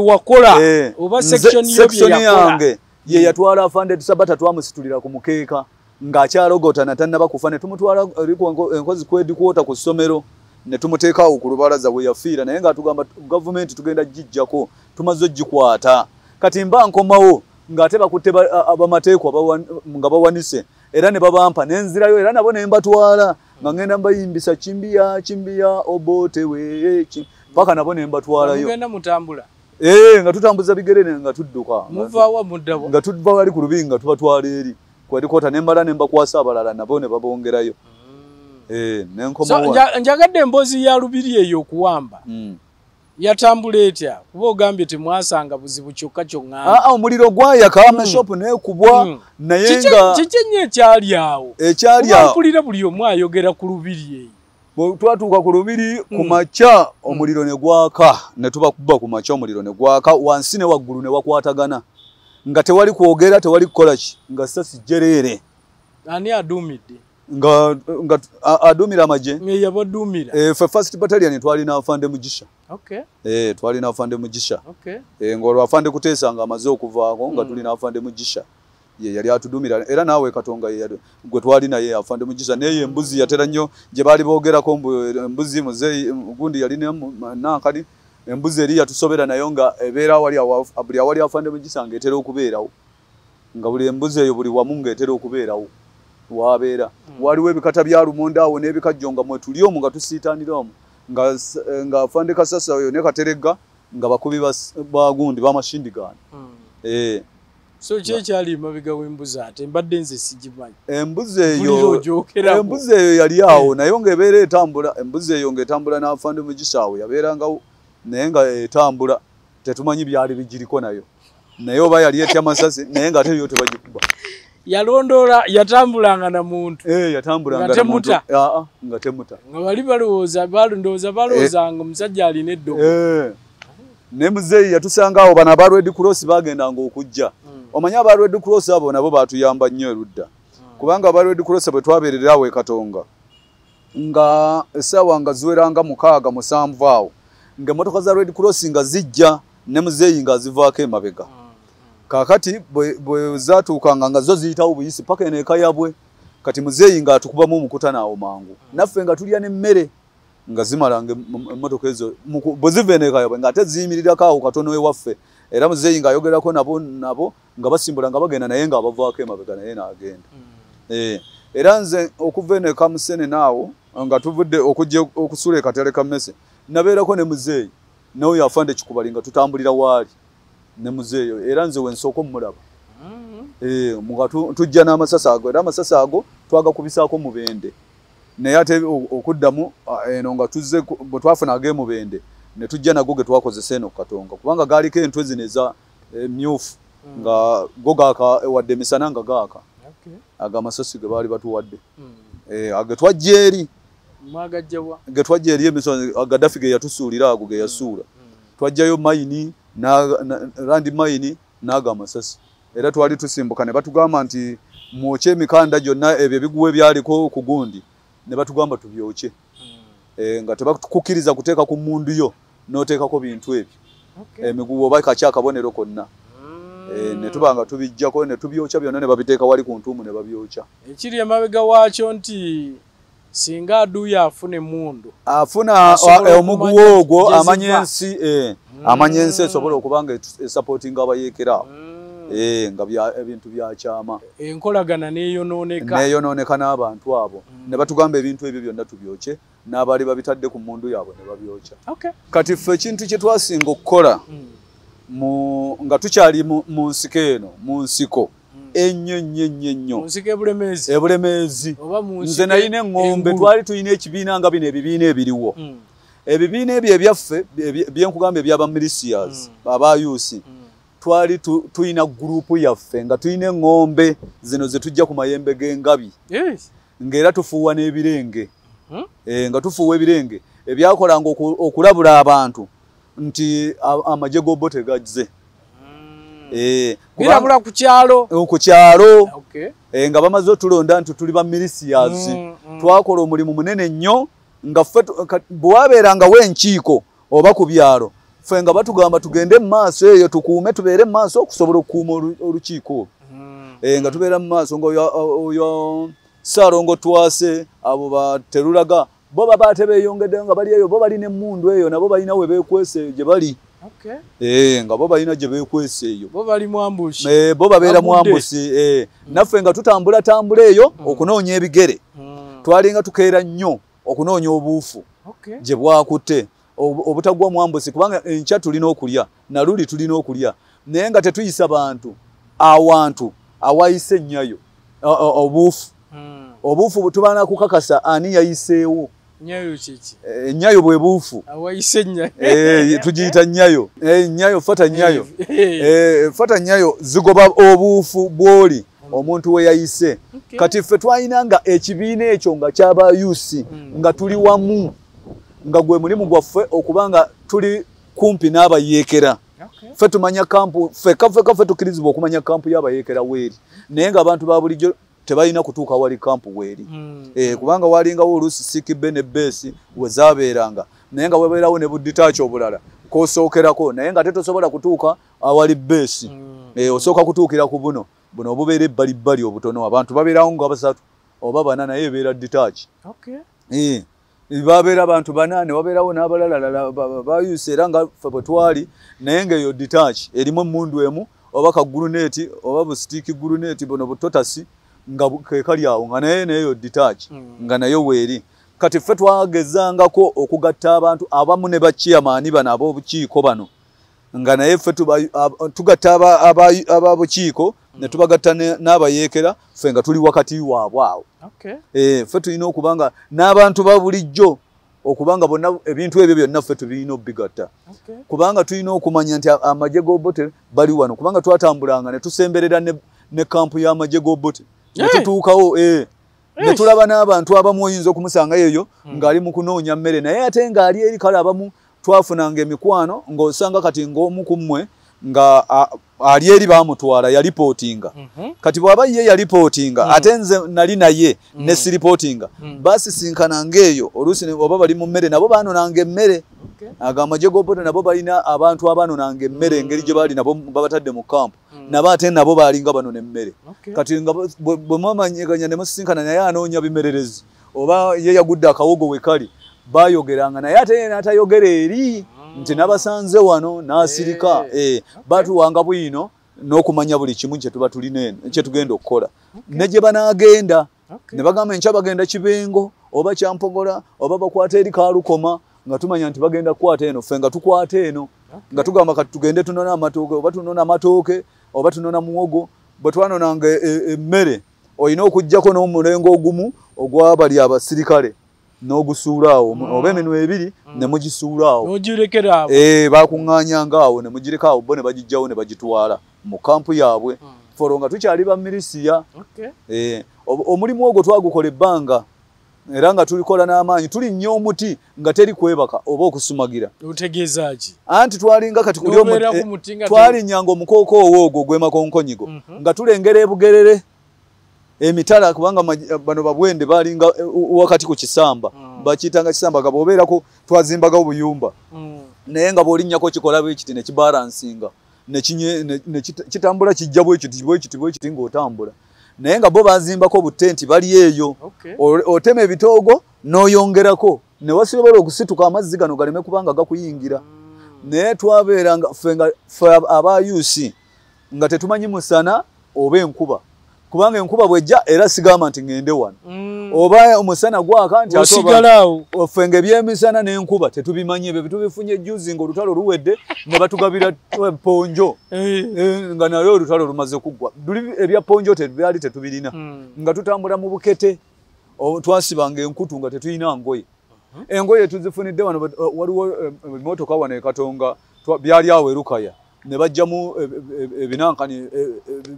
oba section yange ye yatwala Afande Sabata, twamusitulira ku mukeeka ng'akyalogotana tannaba kufa, ne tumutwala Nkozi ku headquarter ku ssomero ne tumuteekaawo ku lubalaza we yafiira, naye ng'atugamba gavumenti tugenda gijjako tumaze ogikwata. Kati mba nkomawo ng'ate bakutte abamateekwa nga bawanise era ne babampa ne nzirayo era nabo ne mbatwala nga ngenda mbayimbisa kimbiya kimbiya Obote we paka nabo ne mbatwalayo. Mugenda mutambula? Nga tutambuza bigere nga tudduka. Muvaawa muddawa? Nga tuva wali ku Lubiri nga tubatwala eri ku headquarter ne mbala ne mbakwasa abalala nabo ne babongerayo. So njagadde emboozi ya Lubiri eyo okuwamba. Yatambula etya? Kuba ogambye temwasanga buzibu kyokka ky'oŋŋamba. Omuliro gwayaka amashopu neekubwa naye nga kiki ennyo ekyali awo? Ekyali awo mpulira buli omu ayogera ku Lubiri eyo. Bwe twatuuka ku Lubiri ku makya omuliro ne gwaka, ne tubakuba ku makya omuliro ne gwaka wansi ne waggulu ne wakwatagana nga tewali kwogera tewali kukola ki, nga sasi jjereere. Ani aduumidde? Nga adumira amagye yabadumira. Ffe first battalion twalina Afande Mugisha. Twalina Afande Mugisha. Ng'olwo Afande Kuteesa nga amaze okuvaako nga tulina Afande Mugisha ye yali atudumira, era naawe Katonga ye gwe twali naye Afande Mugisha. Naye embuzi yatera nnyo gye baali boogerako mbu embuzi muzeeyi gundi yali nankani, embuzi eri yatusobera nayo nga ebeera awali buli awali Afande Mugisha ng'etera okubeerawo, nga buli embuzi eyo buli wamu ng'etera okubeerawo wabeera. Waliwo ebikata bya lumonde awo n'ebikajjo nga mwe tuli omwo nga tusiitanira omwo nga Afande Kasasa oyo ne Kateregga nga bakubi bagundi bamashindigaano. So ki ekyali emabega w'embuzi ate mbadde nze sigimanyi? Embuzi eyo yali awo naye ng'ebeera etambula, embuzi eyo ng'etambula n'Afande Mugisha awo yabeerangawo naye nga etambula tetumanyi byali bigiriko nayo, naye oba yali etya masasi naye ng'ate yo tebagikuba. Yalondoola yatambulanga na muntu. Yatambulanga na muntu. Nga temuta. Nga bali balowooza balowoozanga omusajja alina eddogo. Ne muzeeyi yatusanga awo bano aba Red Cross bagendanga okujja. Omanyi aba Red Cross abo nabo baatuyamba nnyo erudda. Kubanga aba Red Cross bwe twabeerera awo e Katonga nga essaawa nga ziweranga 6 7 awo ng'emmotoka za Red Cross nga zijja ne muzeeyi ng'azivaako emabega. Kaakati bwe zaatuukanga nga zo ziyitawo buyisi paka eno eka yabwe. Kati muzeeyi ng'atukubamu omukutano awo mangu, naffe nga tulya n'emmere. Nga zimalanga emmotoka ezo bwe ziva eno e Kayabwe nga ate ziyimirirako awo katono ewaffe. Era muzeeyi ng'ayogerako nabo nga basimbula nga bagenda naye ng'abavaako emabega naye n'agenda. Era nze okuva eno e Kamusene naawo nga tuvudde okujja okusula e Katale ka Mmese, nabeerako ne muzeeyi n'oyo afande Kikubali nga tutambulira waali ne muzeeyi, era nze we nsooka omulaba. Nga tujja n'amasasi ago, era amasasi ago twagakubisaako Mubende. Naye ate okuddamu eno nga tuzze bwe twafuna ag'emubende ne tujja nago ge twakozesa eno Katonga, kubanga gaaliko entwe zino eza myufu nga go gaaka wadde emisana nga gaaka. Ago amasasi ge baali batuwadde. Ge twajja eri. Ge twajja eri emisozi Gaddafi ge yatusuulira ago ge yasuula. Twajjayo mayini randi mayini n'ago amasasi. Era twali tusimbuka ne batugamba nti mwokye emikanda gyonna ebyo ebiguwa ebyaliko ku gundi ne batugamba tubyokye. Nga tebakukkiriza kuteeka ku mmundu yo n'oteekako bintu ebyo. Emiguwa oba kaki akabonero konna. Ne tuba nga tubijjako ne tubyokya byonna ne babiteeka wali ku ntuumu ne babyokya. Ekiri emabega waakyo nti singa aduya afuna emmundu afuna omuguwa ogwo amanye ensi amanye ensi esobola okuba nga esupportinga abayeekera. Nga ebintu bya kyama. Enkolagana neeyonooneka. Neeyonooneka n'abantu abo. Ne batugamba ebintu ebyo byonna tubyokye n'abaali babitadde ku mmundu yaabwe ne babyokya. Kati ffe ekintu kye twasinga okukola nga tukyali mu nsiko eno, mu nsiko ennyo ennyo ennyo ennyo. Mu nsiko e Bulemeezi. E Bulemeezi. Nze nalina eŋŋombe, twali tulina ekibiina nga bino ebibiina ebiriwo. Ebibiina ebyo ebyaffe bye nkugamba eby'aba militias, aba youth. Twali tulina gurupu yaffe nga tulina eŋŋombe zino ze tujja ku mayembe g'engabi. Ng'era tufuuwa n'ebirenge. Nga tufuuwa ebirenge ebyakolanga okulabula abantu nti amagye g'Obote gazze. Birabula ku kyalo. Ku kyalo. Nga bamaze otulonda nti tuli ba militias. Twakola omulimu munene nnyo nga ffe bwe wabeerangawo enkiiko oba ku byalo ffe nga batugamba tugende mu maaso eyo tukuume tubeere mu maaso okusobola okukuuma olukiiko olwo. Nga tubeera mu maaso nga oyo Ssaalongo Twase abo baterulaga bo baba ate beeyongeddeyo nga bali eyo, bo balina emmundu eyo nabo balina we beekwese gye bali. Nga bo balina gye beekwese eyo. Bo bali mu ambushi. Bo babeera mu ambushi. Naffe nga tutambula tambula eyo okunoonya ebigere. Twalinga tukeera nnyo okunoonya obuufu gye bwakutte. Obutagwa mu ambusi kubanga enkya tulina okulya naluli tulina okulya, naye nga tetuyisa bantu awantu awayise ennyayo obuufu. Obuufu tubaana kukakasa ani yayiseewo. Nnyayo kiki? Ennyayo bwe buufu. Awayise ennyayo. Tugiyita nnyayo. Nnyayo fata nnyayo. Fata nnyayo zigoba obuufu bw'oli omuntu we yayise. Kati ffe twalinanga ekibiina ekyo nga ky'aba youth nga tuli wamu, nga gwe mulimu gwaffe okubanga tuli kumpi n'abayeekera. Ffe tumanya kampu, ffe tukkirizibwa okumanya kampu y'abayeekera weeri, naye ng'abantu ba bulijjo tebalina kutuuka wali kampu weeri. Kubanga walingawo oluusi sikibe ne beesi we zaabeeranga, naye nga wabeerawo ne buditaaki obulala k'osookerako, naye nga tosobola kutuuka awali beesi. Osooka kutuukira ku buno buno obubeera ebbalibbali obutono, abantu babeerawo nga basatu oba bana, naye ebeera ditaaki. Babeera abantu bana ne wabeerawo n'abalalala bayusa, era nga ffe bwe twali, naye ng'eyo ditaaki erimu emmundu emu oba kaguluneeti oba busitiiki guluneeti buno butotasi nga ke kali awo, nga naye neyo ditaaki nga nayo weeri. Kati ffe twagezangako okugatta abantu abamu ne bachairman bano ab'obukiiko bano, nga naye ffe tugatta ababukiiko ne tubagatta n'abayeekera, ffe nga tuli wakati waabwe awo. Ffe tulina okubanga n'abantu ba bulijjo okubanga bonna ebintu ebyo byonna ffe tubirina obigatta. Kubanga tulina okumanya nti amagye g'Obote bali wano, kubanga twatambulanga ne tusemberera ne kampu y'amagye g'Obote ne tutuukawo. Ne tulaba n'abantu abamu oyinza okumusanga eyo ng'ali mu kunoonya mmere, naye ate ng'ali eri. Kale abamu twafunanga emikwano ng'osanga kati ng'omu ku mmwe nga ali eri baamutwala yalipootinga. Kati bw'aba ye yalipootinga ate nze nali naye ne siripootinga, baasisinkananga eyo oluusi oba bali mu mmere nabo baanonanga emmere. Ago amagye g'Obote nabo balina abantu abaanonanga emmere engeri gye baali nabo babatadde mu kampu, nabo ate nabo baalinga banona emmere. Kati nga bwe mwamanyiganya ne musisinkana naye anoonya bimererezi oba ye yagudde akawogo we kali, Bayogeranga naye ate ye n'atayogera eri nti nabasanze wano n'asirika. Batuwanga bwino n'okumanya buli kimu kye tuba tulina eno kye tugenda okukola ne gye banaagenda ne bagamba enkya bagenda Kibengo oba Kyampogola oba bakwata eri Kaalukoma, nga tumanya nti bagenda kukwata eno, ffe nga tukwata eno, nga tugamba kati tugende tunona amatooke oba tunona amatooke oba tunona muwogo. Bwe twanonanga emmere olina okuggyako n'omulengo ogumu ogw'abali abasirikale n'ogusuula awo, oba eminwe ebiri ne mugisuula awo, n'ogirekera awo. Bakuŋŋaanyanga awo ne mugireka awo, bo ne bagiggyawo ne bagitwala mu kampu yaabwe. Folo nga tukyali ba milisiya. Omulimu ogwo twagukola ebbanga era nga tulikola n'amaanyi, tulinnya omuti nga teri kwebaka oba okusumagira. Otegeeza ki? Anti twalinga kati kuli N'obeera ku muti nga twalinnyanga omukooko ogwo ogw'emakonkonyigo nga tulengera ebugerere emitala, kubanga bano babwende balinga wakati ku kisamba, bakiyitanga kisamba, nga bw'obeerako twazimbagawo obuyumba, naye nga bw'olinnyako kikola bwe kiti ne kibalansinga ne kitambula kijja bwe kiti bwe kiti bwe kiti ng'otambula, naye nga bo bazimbako butenti bali eyo. Otema ebitoogo n'oyongerako ne wasobola okusituka amazzi gano galeme kubanga gakuyingira. Naye twabeeranga ffe nga ffe aba UC nga tetumanyi musana oba enkuba, kubanga enkuba bw'ejja era sigamba nti ŋŋende wano, oba omusana gwaka nti ate oba osigala awo. Ffe nga ebyemisana n'enkuba tetubimanyi, ebyo tubifunye juzi ng'olutalo luwedde ne batugabira ponjo. Nga naye olutalo lumaze kuggwa, luli ebya ponjo tebyali tetubirina, nga tutambula mu bukete, twasibanga enkutu nga tetulina ngoye. Engoye tuzifunidde wano, waliwo emmotoka wano e Katonga, byali awo e Lukaya, ne bajjamu ebinankani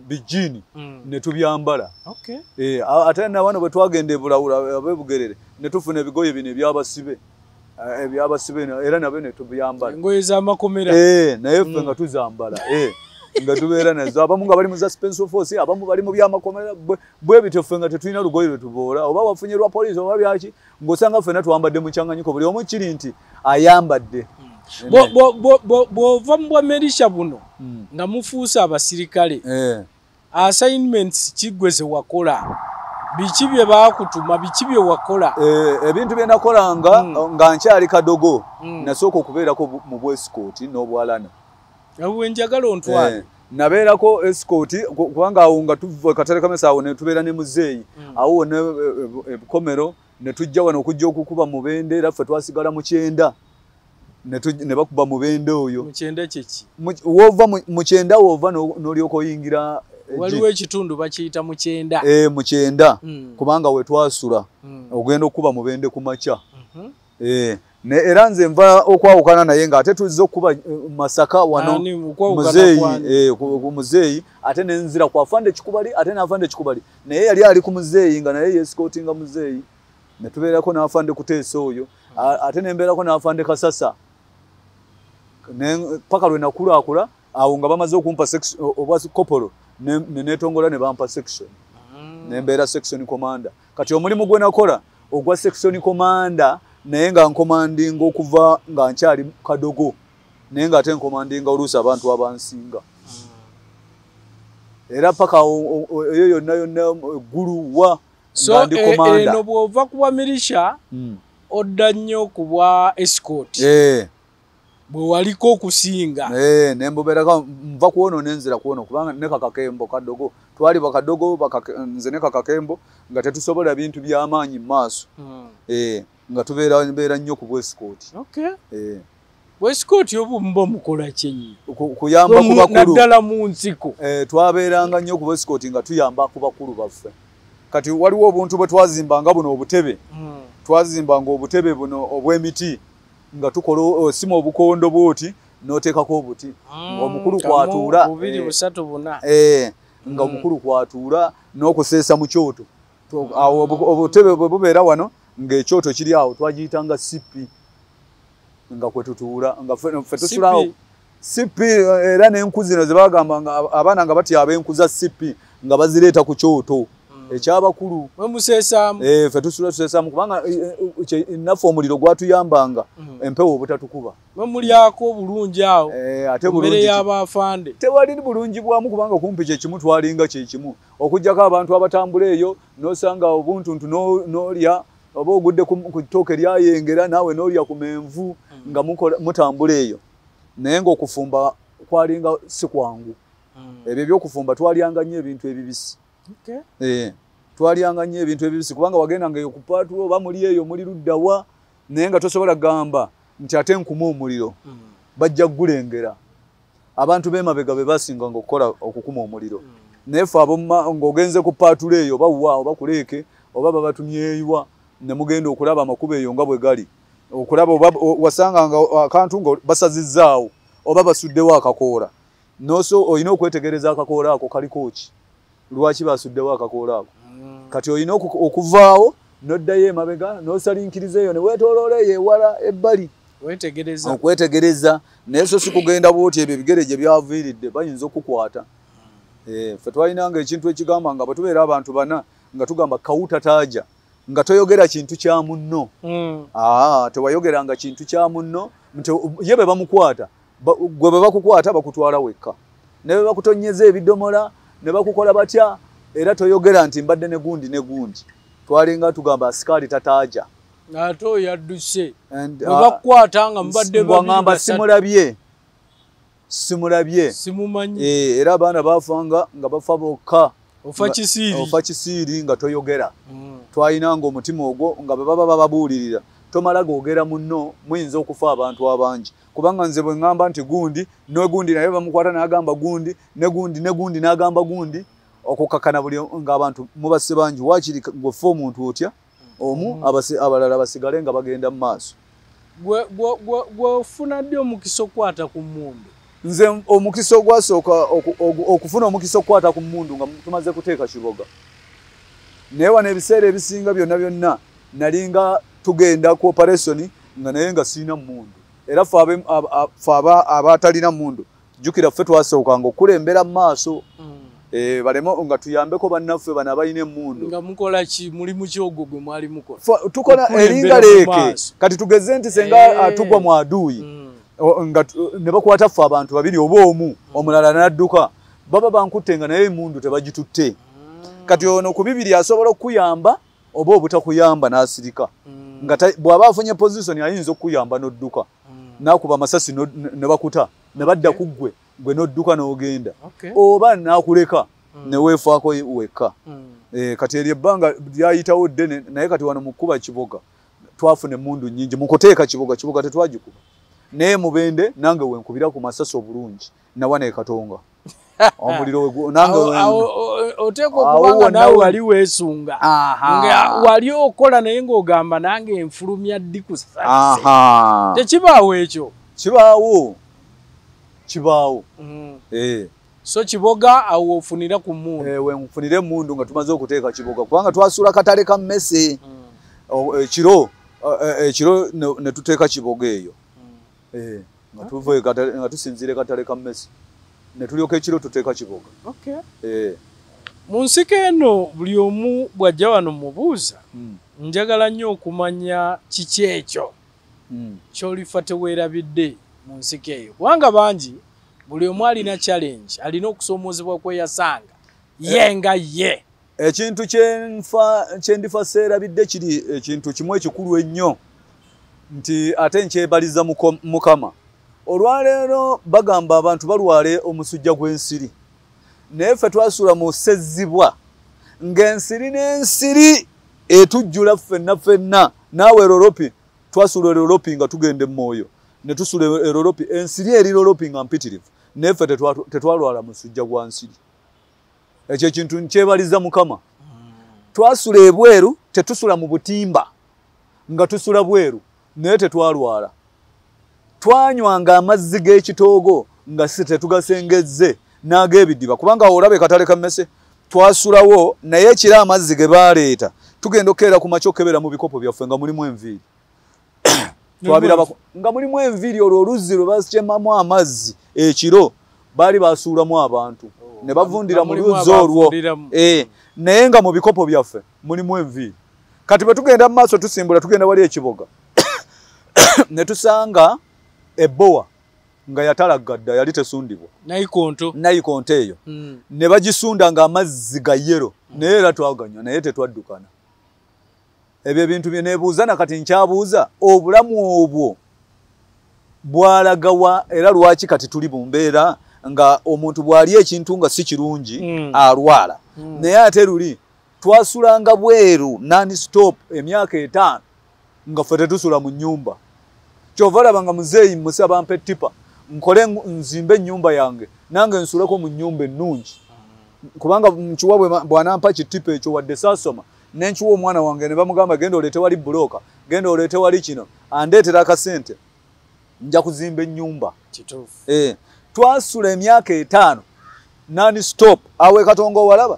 bijiini ne tubyambala. Ate na wano bwe twagenda e Bulawula ab'e Bugerere ne tufuna ebigoye bino ebyabasibe, era nabyo ne tubyambala. Engoye z'amakomera. Naye ffe nga tuzambala, nga tubeera nazo, abamu nga bali mu za Special Force, abamu bali mu byamakomera, bwe bityo ffe nga tetulina lugoye lwe tuboola, oba wafunye lwa poliisi oba byaki, ng'osanga ffenna twambadde mukyanganyiko, buli omu kiri nti ayambadde. Bw'ova mu bwa Merisha buno nga mufuuse abasirikale, assignments ki ggwe ze wakola? Biki bye baakutuma, biki bye wakola? Ebintu bye nakolanga nga nkyali kadogo, nasooka okubeerako mu bwesikooti n'obwalana. Awo njagala ontwale. Nabeerako escort kubanga awo nga tuva Katale Kamesa awo ne tubeera ne muzeeyi awo wonna ebukomero, ne tujja wano okujja okukuba Mubende, era ffe twasigala mu kyenda ne bakuba Mubende oyo. Mu kyenda kyeki? Wova mu kyenda wova n'olyoka oyingira Waliwo ekitundu bakiyita mu kyenda. Mu kyenda, kubanga we twasula ogenda okukuba Mubende ku makya. Era nze nva okwawukana naye ng'ate tuzze okukuba Masaka wano muzeeyi, ku muzeeyi, ate nenzira ku afande Kikubali, ate n'afande Kikubali naye yali ali ku muzeeyi nga naye yeesikotinga muzeeyi, ne tubeerako n'afande Kuteesa oyo, ate ne mbeerako n'afande Kasasa paka lwe nakulaakula awo nga bamaze okumpa obwa kopolo ne neetongola ne bampa section, ne mbeera section commander. Kati omulimu gwe nakola ogwa section commander, naye nga nkomandinga okuva nga nkyali kadogo, naye nga ate nkomandinga oluusi abantu abansinga, era paka eyo yonna yonna eggulu wa nga ndi commander. Eno bw'ova ku bwa milisha odda nnyo ku bwa escort bwe waliko okusinga. Ne mbubeerako nva ku ono nenzira ku ono, kubanga ne Kakakembo kadogo twali bakadogo, nze ne Kakakembo nga tetusobola bintu by'amaanyi mu maaso, nga tubeera mbeera nnyo ku bwesikooti. Bwesikooti obwo muba mukola ki? Kuyamba ku bakulu, naddala mu nsiko. Twabeeranga nnyo ku bwesikooti nga tuyamba ku bakulu baffe. Kati waliwo obuntu bwe twazimbanga buno obutebe, twazimbanga obutebe buno obw'emiti nga tukola osima obukondo bw'oti n'oteekako obuti ng'omukulu kwatuula bubiri, busatu, buna, nga omukulu kwatuula n'okuseesa mu kyoto. Awo obutebe bwe bubeera wano ng'ekyoto kiri awo, twagiyitanga sipi, nga kwe tutuula nga ffe tusulawo sipi. Era n'enku zino ze bagamba nga abaana nga batyaba enku za sipi nga bazireeta ku kyoto ekyabakulu. Mwemuseesaamu. Ffe tusula tuseesaamu kubanga naffe omuliro gwatuyambanga empewo obutatukuba. Mwemulyako obulungi awo ate mmere bulungi y'abafande? Tewali bulungi bwamu, kubanga kumpi kyekimu, twalinga kyekimu, okuggyako abantu abatambula eyo n'osanga obuntuntu n'olya. Oba ogudde ku ttooke lyayengera naawe n'olya ku menvu nga mutambula eyo. Naye ng'okufumba kwalinga si kwangu. Ebyo ebyokufumba twalyanga nnyo ebintu ebibisi. Twalyanga nnyo ebintu ebibisi kubanga wagendanga eyo ku paatulo oba muli eyo muli luddawa naye nga tosobola kugamba nti ate nkuma omuliro. Bajja kugulengera. Abantu b'emabega be basinganga okukola okukuma omuliro. Naye ffe ng'ogenze ku paatulo eyo oba wa oba kuleeke oba babatumyeyiwa ne mugenda okulaba amakubo eyo nga bwe gali. Okulaba oba wasanganga akantu nga basazizzaawo oba basuddewo akakoola. Noso olina okwetegereza akakoola ako kaliko ki? Lwaki basuddewo akakoola ako? Kati olina okuvaawo n'oddayo emabega n'osalinkiriza eyo ne weetooloola eyo ewala ebbali. Wetegereza. Okwetegereza naye so si kugenda bw'oti ebyo ebigere gye byaviiridde bayinza okukwata. Ffe twalinanga ekintu ekigamba nga bwe tubeera abantu bana nga tugamba kawuta taaja nga toyogera kintu kya munno. Tewayogeranga kintu kya munno nti ye bwe bamukwata gwe bwe bakukwata bakutwala wekka. Ne bwe bakutonyeza ebidomola ne bakukola batya era toyogera nti mbadde ne gundi ne gundi. Twalinga tugamba asikaali tataaja. Ate oyo adduse. Bwe bakukwata nga mubadde babiri simulabye. Simulabye. Simumanyi. Era abaana baafanga nga bafa bokka. Ofa kisiiri. Ofa kisiiri nga toyogera. Twalinanga omutima ogwo nga bwe baba bababuulirira. Tomala googera munno muyinza okufa abantu abangi. Kubanga nze bwe ŋŋamba nti gundi ne gundi naye bamukwata n'agamba gundi ne gundi ne gundi n'agamba gundi okukakkana buli ng'abantu mubase bangi waakiri ng'ofa omuntu otya omu abalala basigale nga bagenda mu maaso. Gwe ofuna ddi omukisa okukwata ku mmundu? Nze omukisa ogwasooka okufuna omukisa okukwata ku mmundu nga tumaze kuteeka Kiboga. Naye wano ebiseera ebisinga byonna byonna nalinga tugenda ku operation nga naye nga sirina mmundu. Era ffe abatalina mmundu jjukira ffe twasookanga okukulembera mu maaso. Baleme nga tuyambeko bannaffe bano abalina emmundu. Nga mukola ki? Mulimu ki ogwo gwe mwali mukola? Tukola eringa leeke. Kati tugeze nti senga tugwa mu aduuyi nga ne bakwata ffe abantu babiri oba omu omulala n'adduka baba bankutte nga naye emmundu tebagitutte. Kati ono ku bibiri asobola okukuyamba oba obutakuyamba n'asirika. Nga bw'aba afunye position ayinza okukuyamba n'odduka. N'akuba amasasi ne bakuta ne badda ku ggwe gwe n'odduka n'ogenda. Oba n'akuleka ne weefaako wekka. Kati eryo ebbanga lyayitawo ddene naye kati wano mu kkuba Kiboga twafuna emmundu nnyingi. Mu kuteeka Kiboga, Kiboga tetwagikuba. Naye Mubende nange we nkubira ku masasi obulungi nawana e Katonga. Omuliro nange oteekwa okubanga naawe wali weesunga. Nga wali okola naye ng'ogamba nange nfulumya ddi ku sasi. Tekibaawo ekyo. Kibaawo. Kibaawo. So Kiboga awo ofunira ku mmundu. We nfunira emmundu nga tumaze okuteeka Kiboga kubanga twasuula katale ka mmese. Ekiro ne tuteeka Kiboga eyo. Nga tuva nga tusinziira katale ka mmese. Ne tulyoka ekiro tuteeka Kiboga. Mu nsiko eno buli omu bw'ajja wano mubuuza njagala nnyo okumanya kiki ekyo ky'olifa teweerabidde mu nsiko eyo. Kubanga bangi buli omu alina challenge, alina okusoomoozebwa kwe yasanga ye nga ye. Ekintu kye ndifa seerabidde kiri ekintu kimu ekikulu ennyo nti ate nkyebaliza Mukama. Olwaleero bagamba abantu balwale omusujja gw'ensiri. Naye ffe twasula mu Ssezzibwa ng'ensiri n'ensiri etujjula ffenna ffenna. Naawe Eroropi twasula Eroropi nga tugenda Emmoyo ne tusula Eroropi ensiri eri Eroropi nga mpitirivu. Naye ffe tetwalwala musujja gwa nsiri. Ekyo ekintu nkyebaliza Mukama. Twasula ebweru tetusula mu butimba nga tusula bweru naye tetwalwala. Twanywanga amazzi g'ekitoogo nga si tetugasengezze n'ag'ebidiba kubanga olaba katale ka mmese twasulawo naye ekiro amazzi ge baleeta tugenda okukeera ku makya okukebera mu bikopo byaffe nga mulimu enviiri. Twabiraba nga mulimu enviiri olwo oluzzi lwe bakyemamu amazzi ekiro baali basuulamu abantu ne bavundira mu luzzi olwo. Naye nga mu bikopo byaffe mulimu enviiri. Kati bwe tugenda mu maaso tusimbula tugenda wali Ekiboga ne tusanga ebbowa nga yatalagga dda yali tesundibwa. Nayikonto eyo. Ne bagisunda nga amazzi ga yero naye era twaganywa naye tetwaddukana. Ebyo ebintu bye neebuuza na kati nkyabuuza obulamu obwo bwalagawa era lwaki kati tuli mu mbeera nga omuntu bw'ali ekintu nga si kirungi alwala. Naye ate luli twasulanga bweru non-stop emyaka 5 nga ffe tetusula mu nnyumba. Kyova olaba nga muzeeyi musaba mpe ttipa nkole nzimbe ennyumba yange nange nsuleko mu nnyumba ennungi. Kubanga nkiwa bw'anampa kittipa ekyo wadde saasoma ne nkiwa omwana wange ne bamugamba genda oleete wali bbulooka, genda oleete wali kino, andeetera akasente nja kuzimba ennyumba. Twasula emyaka 5 non-stop awe Katongo walaba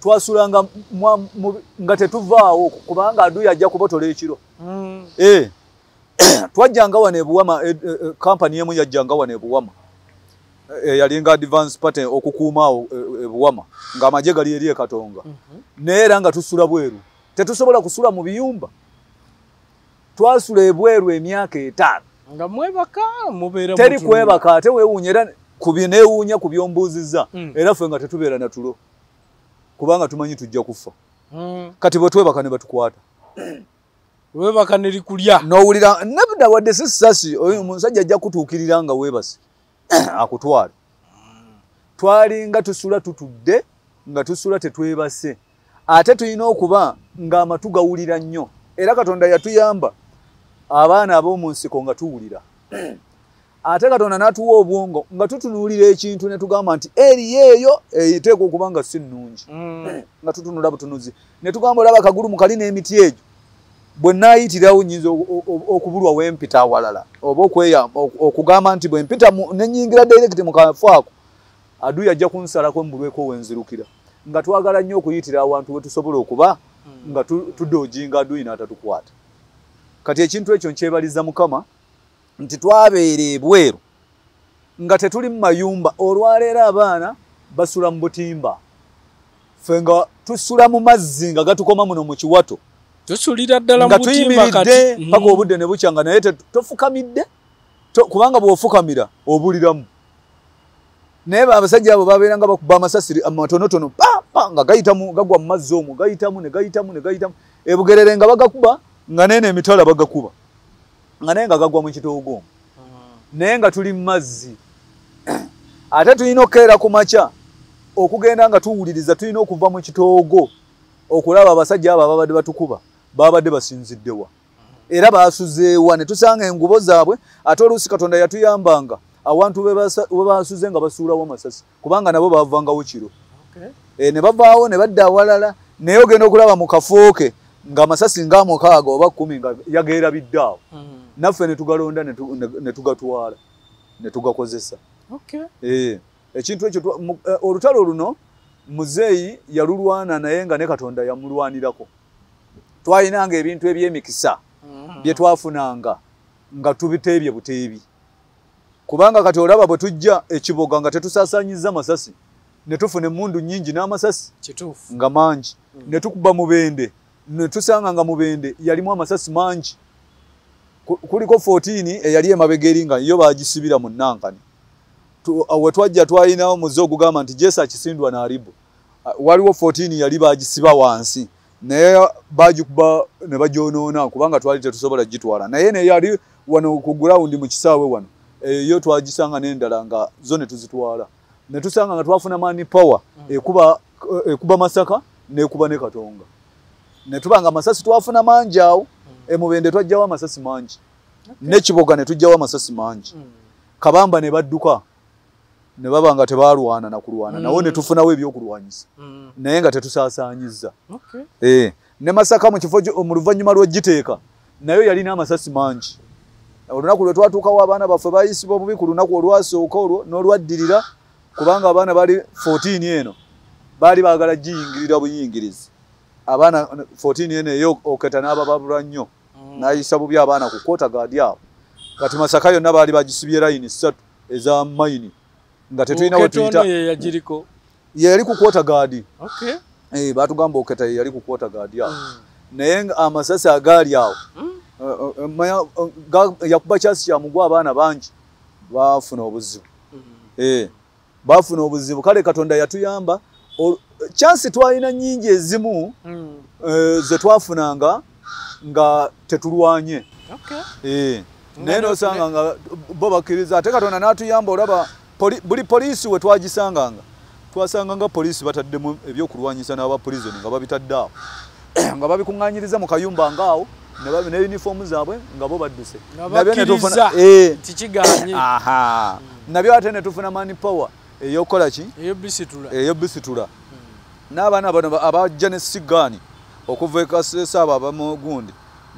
twasulanga nga tetuvaawo kubanga adui ajja kubotola ekiro. Twajjanga wano e Buwama, kampani emu yajjanga wano e Buwama yalinga advance party okukuuma awo e Buwama ng'amagye gali eri e Katonga. Naye era nga tusula bweru, tetusobola kusula mu biyumba. Twasula ebweru emyaka 5 nga mwebaka mubeera teri kwebaka ate weewuunya era neewuunya ku byombuuzizza era ffe nga tetubeera na tulo kubanga tumanyi tujja kufa. Kati bwe twebaka ne batukwata. Webaka ne likulya n'owulira nabda wadde si ssasi omusajja ajja kutuukirira nga weebase akutwale. Twalinga tusula tutudde nga tusula tetwebase ate tulina okuba ng'amatu gawulira nnyo era Katonda yatuyamba abaana ab'omu nsiko nga tuwulira. Ate Katonda n'atuwa obwongo nga tutunuulira ekintu ne tugamba nti eriyo eyo eteekwa okuba nga si nnungi. Nga tutunula butunuzi ne tugamba olaba akagulu mu kali n'emiti egyo bwe naayitirawo nnyinza okubulwa wempita awalala oba okugamba nti bwe mpita ne nnyingira direct mu kafo ako adui ajja kunsalako mbulweko wenzirukira. Nga twagala nnyo okuyitira awantu we tusobola okuba nga tudojinga adui n'atatukwata. Kati ekintu ekyo nkyebaliza Mukama nti twabeera ebweru nga tetuli mu mayumba. Olwaleero abaana basula mu butimba, ffe nga tusula mu mazzi nga gatukoma muno mu kiwato. Tusulira ddala mu butimba kati paka obudde ne bukya nga naye tofukamidde kubanga bw'ofukamira obuliramu. Naye abasajja abo babeera nga bakuba amasasi amatonotono pa pa nga gayitamu gagwa mu mazzi omwo gayitamu ne gayitamu ne gayitamu. Ebugerere nga bagakuba nga nene emitala bagakuba nga naye nga gagwa mu kitoogo omwo. Naye nga tuli mu mazzi ate tulina okukeera ku makya okugenda nga tuwuliriza, tulina okuva mu kitoogo okulaba abasajja abo ababadde batukuba babadde basinziddewa era basuzeewa ne tusanga engubo zaabwe. Ate oluusi Katonda yatuyambanga awantu we basuze nga basuulawo amasasi kubanga nabo bavangawo kiro. Ne bavaawo ne badda awalala naye ogenda okulaba mu kafooke ng'amasasi nga 6 oba 10 nga yageerabidde awo. Naffe ne tugalonda ne tugatwala ne tugakozesa. Ekintu ekyo olutalo luno muzeeyi yalulwana naye nga ne Katonda yamulwanirako. Twalinanga ebintu eby'emikisa bye twafunanga nga tubiteebye buteebi. Kubanga kati olaba bwe tujja ekiboga nga tetusaasaanyizza masasi ne tufuna emmundu nnyingi n'amasasi nga mangi. Ne tukuba Mubende ne tusanga nga Mubende yalimu amasasi mangi. Kuliko 14 eyali emabega eri nga yo baagisibira mu Nankani. We twajja twalinawo muze ogugamba nti Jesa akisindwa n'alibu. Waliwo 14 yali baagisiba wansi naye baagikuba ne bagyonoona kubanga twali tetusobola gitwala. Naye ne yali wano ku ground mu kisaawe wano eyo twagisanga n'endala nga zo ne tuzitwala. Ne tusanga nga twafuna man power ekuba Masaka n'ekuba ne Katonga. Ne tubanga amasasi twafuna mangi awo. Emubende twajjawo amasasi mangi. N'ekiboga ne tujjawo amasasi mangi. Kabamba ne badduka ne baba nga tebalwana na kulwana nawo ne tufunawo ebyokulwanyisa naye nga tetusaasaanyizza. Ne Masaka mu kifo mu luvannyuma lw'ogiteeka nayo yalina amasasi mangi. Olunaku lwe twatuukawo abaana baffe bayisibwa bubi ku lunaku olwasooka olwo n'olwaddirira kubanga abaana bali 14 eno baali baagala giyingirira buyingirizi. Abaana 14 eno eyo Oketa n'abababula nnyo n'ayisa bubi abaana ku quarter guard awo. Kati Masaka yonna baali bagisibye layini 3 eza mayini nga tetulina we tuyita. Yali ku quarter guard. Baatugamba Oketa ye yali ku quarter guard awo. Naye amasasi agaali awo yakuba kyasi kya mugwa abaana bangi baafuna obuzibu. Baafuna obuzibu. Kale Katonda yatuyamba chansi twalina nnyingi ezimu ze twafunanga Nga tetulwanye. Naye nosanga nga bo bakkiriza, ate Katonda n'atuyamba olaba buli poliisi we twagisanganga, twasanganga poliisi bataddemu ebyokulwanyisa n'aba prison nga babitadde awo, nga babikuŋŋaanyiriza mu kayumba ngaawo ne uniform zaabwe nga bo badduse. Nabyo ate ne tufuna man power ey'okukola ki? Ey'obisitula. N'abaana bano abajja ne sigaani okuva e Kasese abo abamugundi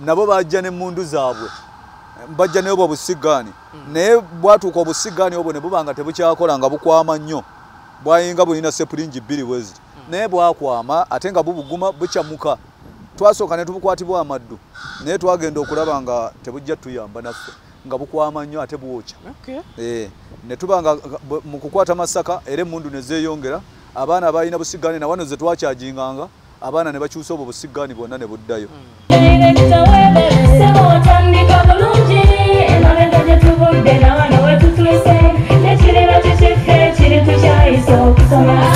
nabo bajja n'emmundu zaabwe, bajja n'obwo obusigaani. Naye bwatuuka obusigaani obwo ne buba nga tebukyakola, nga bukwama nnyo, bwayinga bulina sepulingi 2 bwezi, naye bwakwama ate nga bubuguma bukyamuka. Twasooka ne tubukwatibwa amaddu, naye twagenda okulaba nga tebujja tuyamba naffe, nga bukwama nnyo ate bwokya. Ne tuba nga mu kukwata Masaka era emmundu ne zeeyongera, abaana balina busigaani na wano ze twakyajinganga, abaana ne bakyusa obwo busigaani bwonna ne buddayo.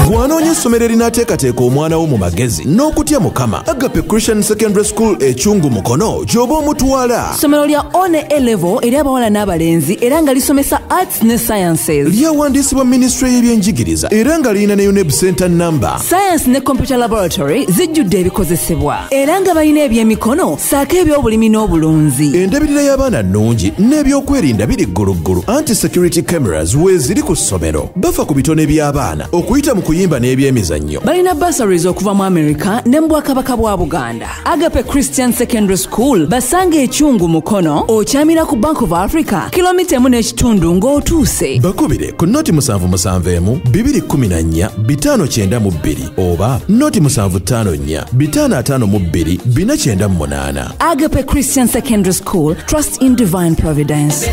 Bw'anoonya essomero erinaateekateeka omwana wo mu magezi n'okutya Mukama, Agape Christian Secondary School Ekyungu Mukono gy'oba omutwala. Ssomero lya One A-Level eri abawala n'abalenzi era nga lisomesa arts ne sciences. Lyawandiisibwa minisitule y'ebyenjigiriza era nga lirina ne UNEB Center number. Science ne computer laboratory zijjudde ebikozesebwa era nga balina ebyemikono ssaako ebyobulimi n'obulunzi. Endabirira y'abaana nnungi n'ebyokwerinda biri gguluggulu, anti security cameras weeziri ku ssomero. Bafa ku bitone by'abaana okuyita mu kuyimba n'ebyemizannyo. Balina bursaries okuva mu America ne mu Bwakabaka bwa Buganda. Agape Christian Secondary School basanga Ekyungu Mukono, okyamira ku Bank of Africa, kilomita 1.5 ng'otuuse. Bakubire ku 077 214 592 oba 0754 552 498. Agape Christian Secondary School, trust in divine providence.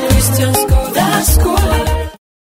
Christian school, that's cool.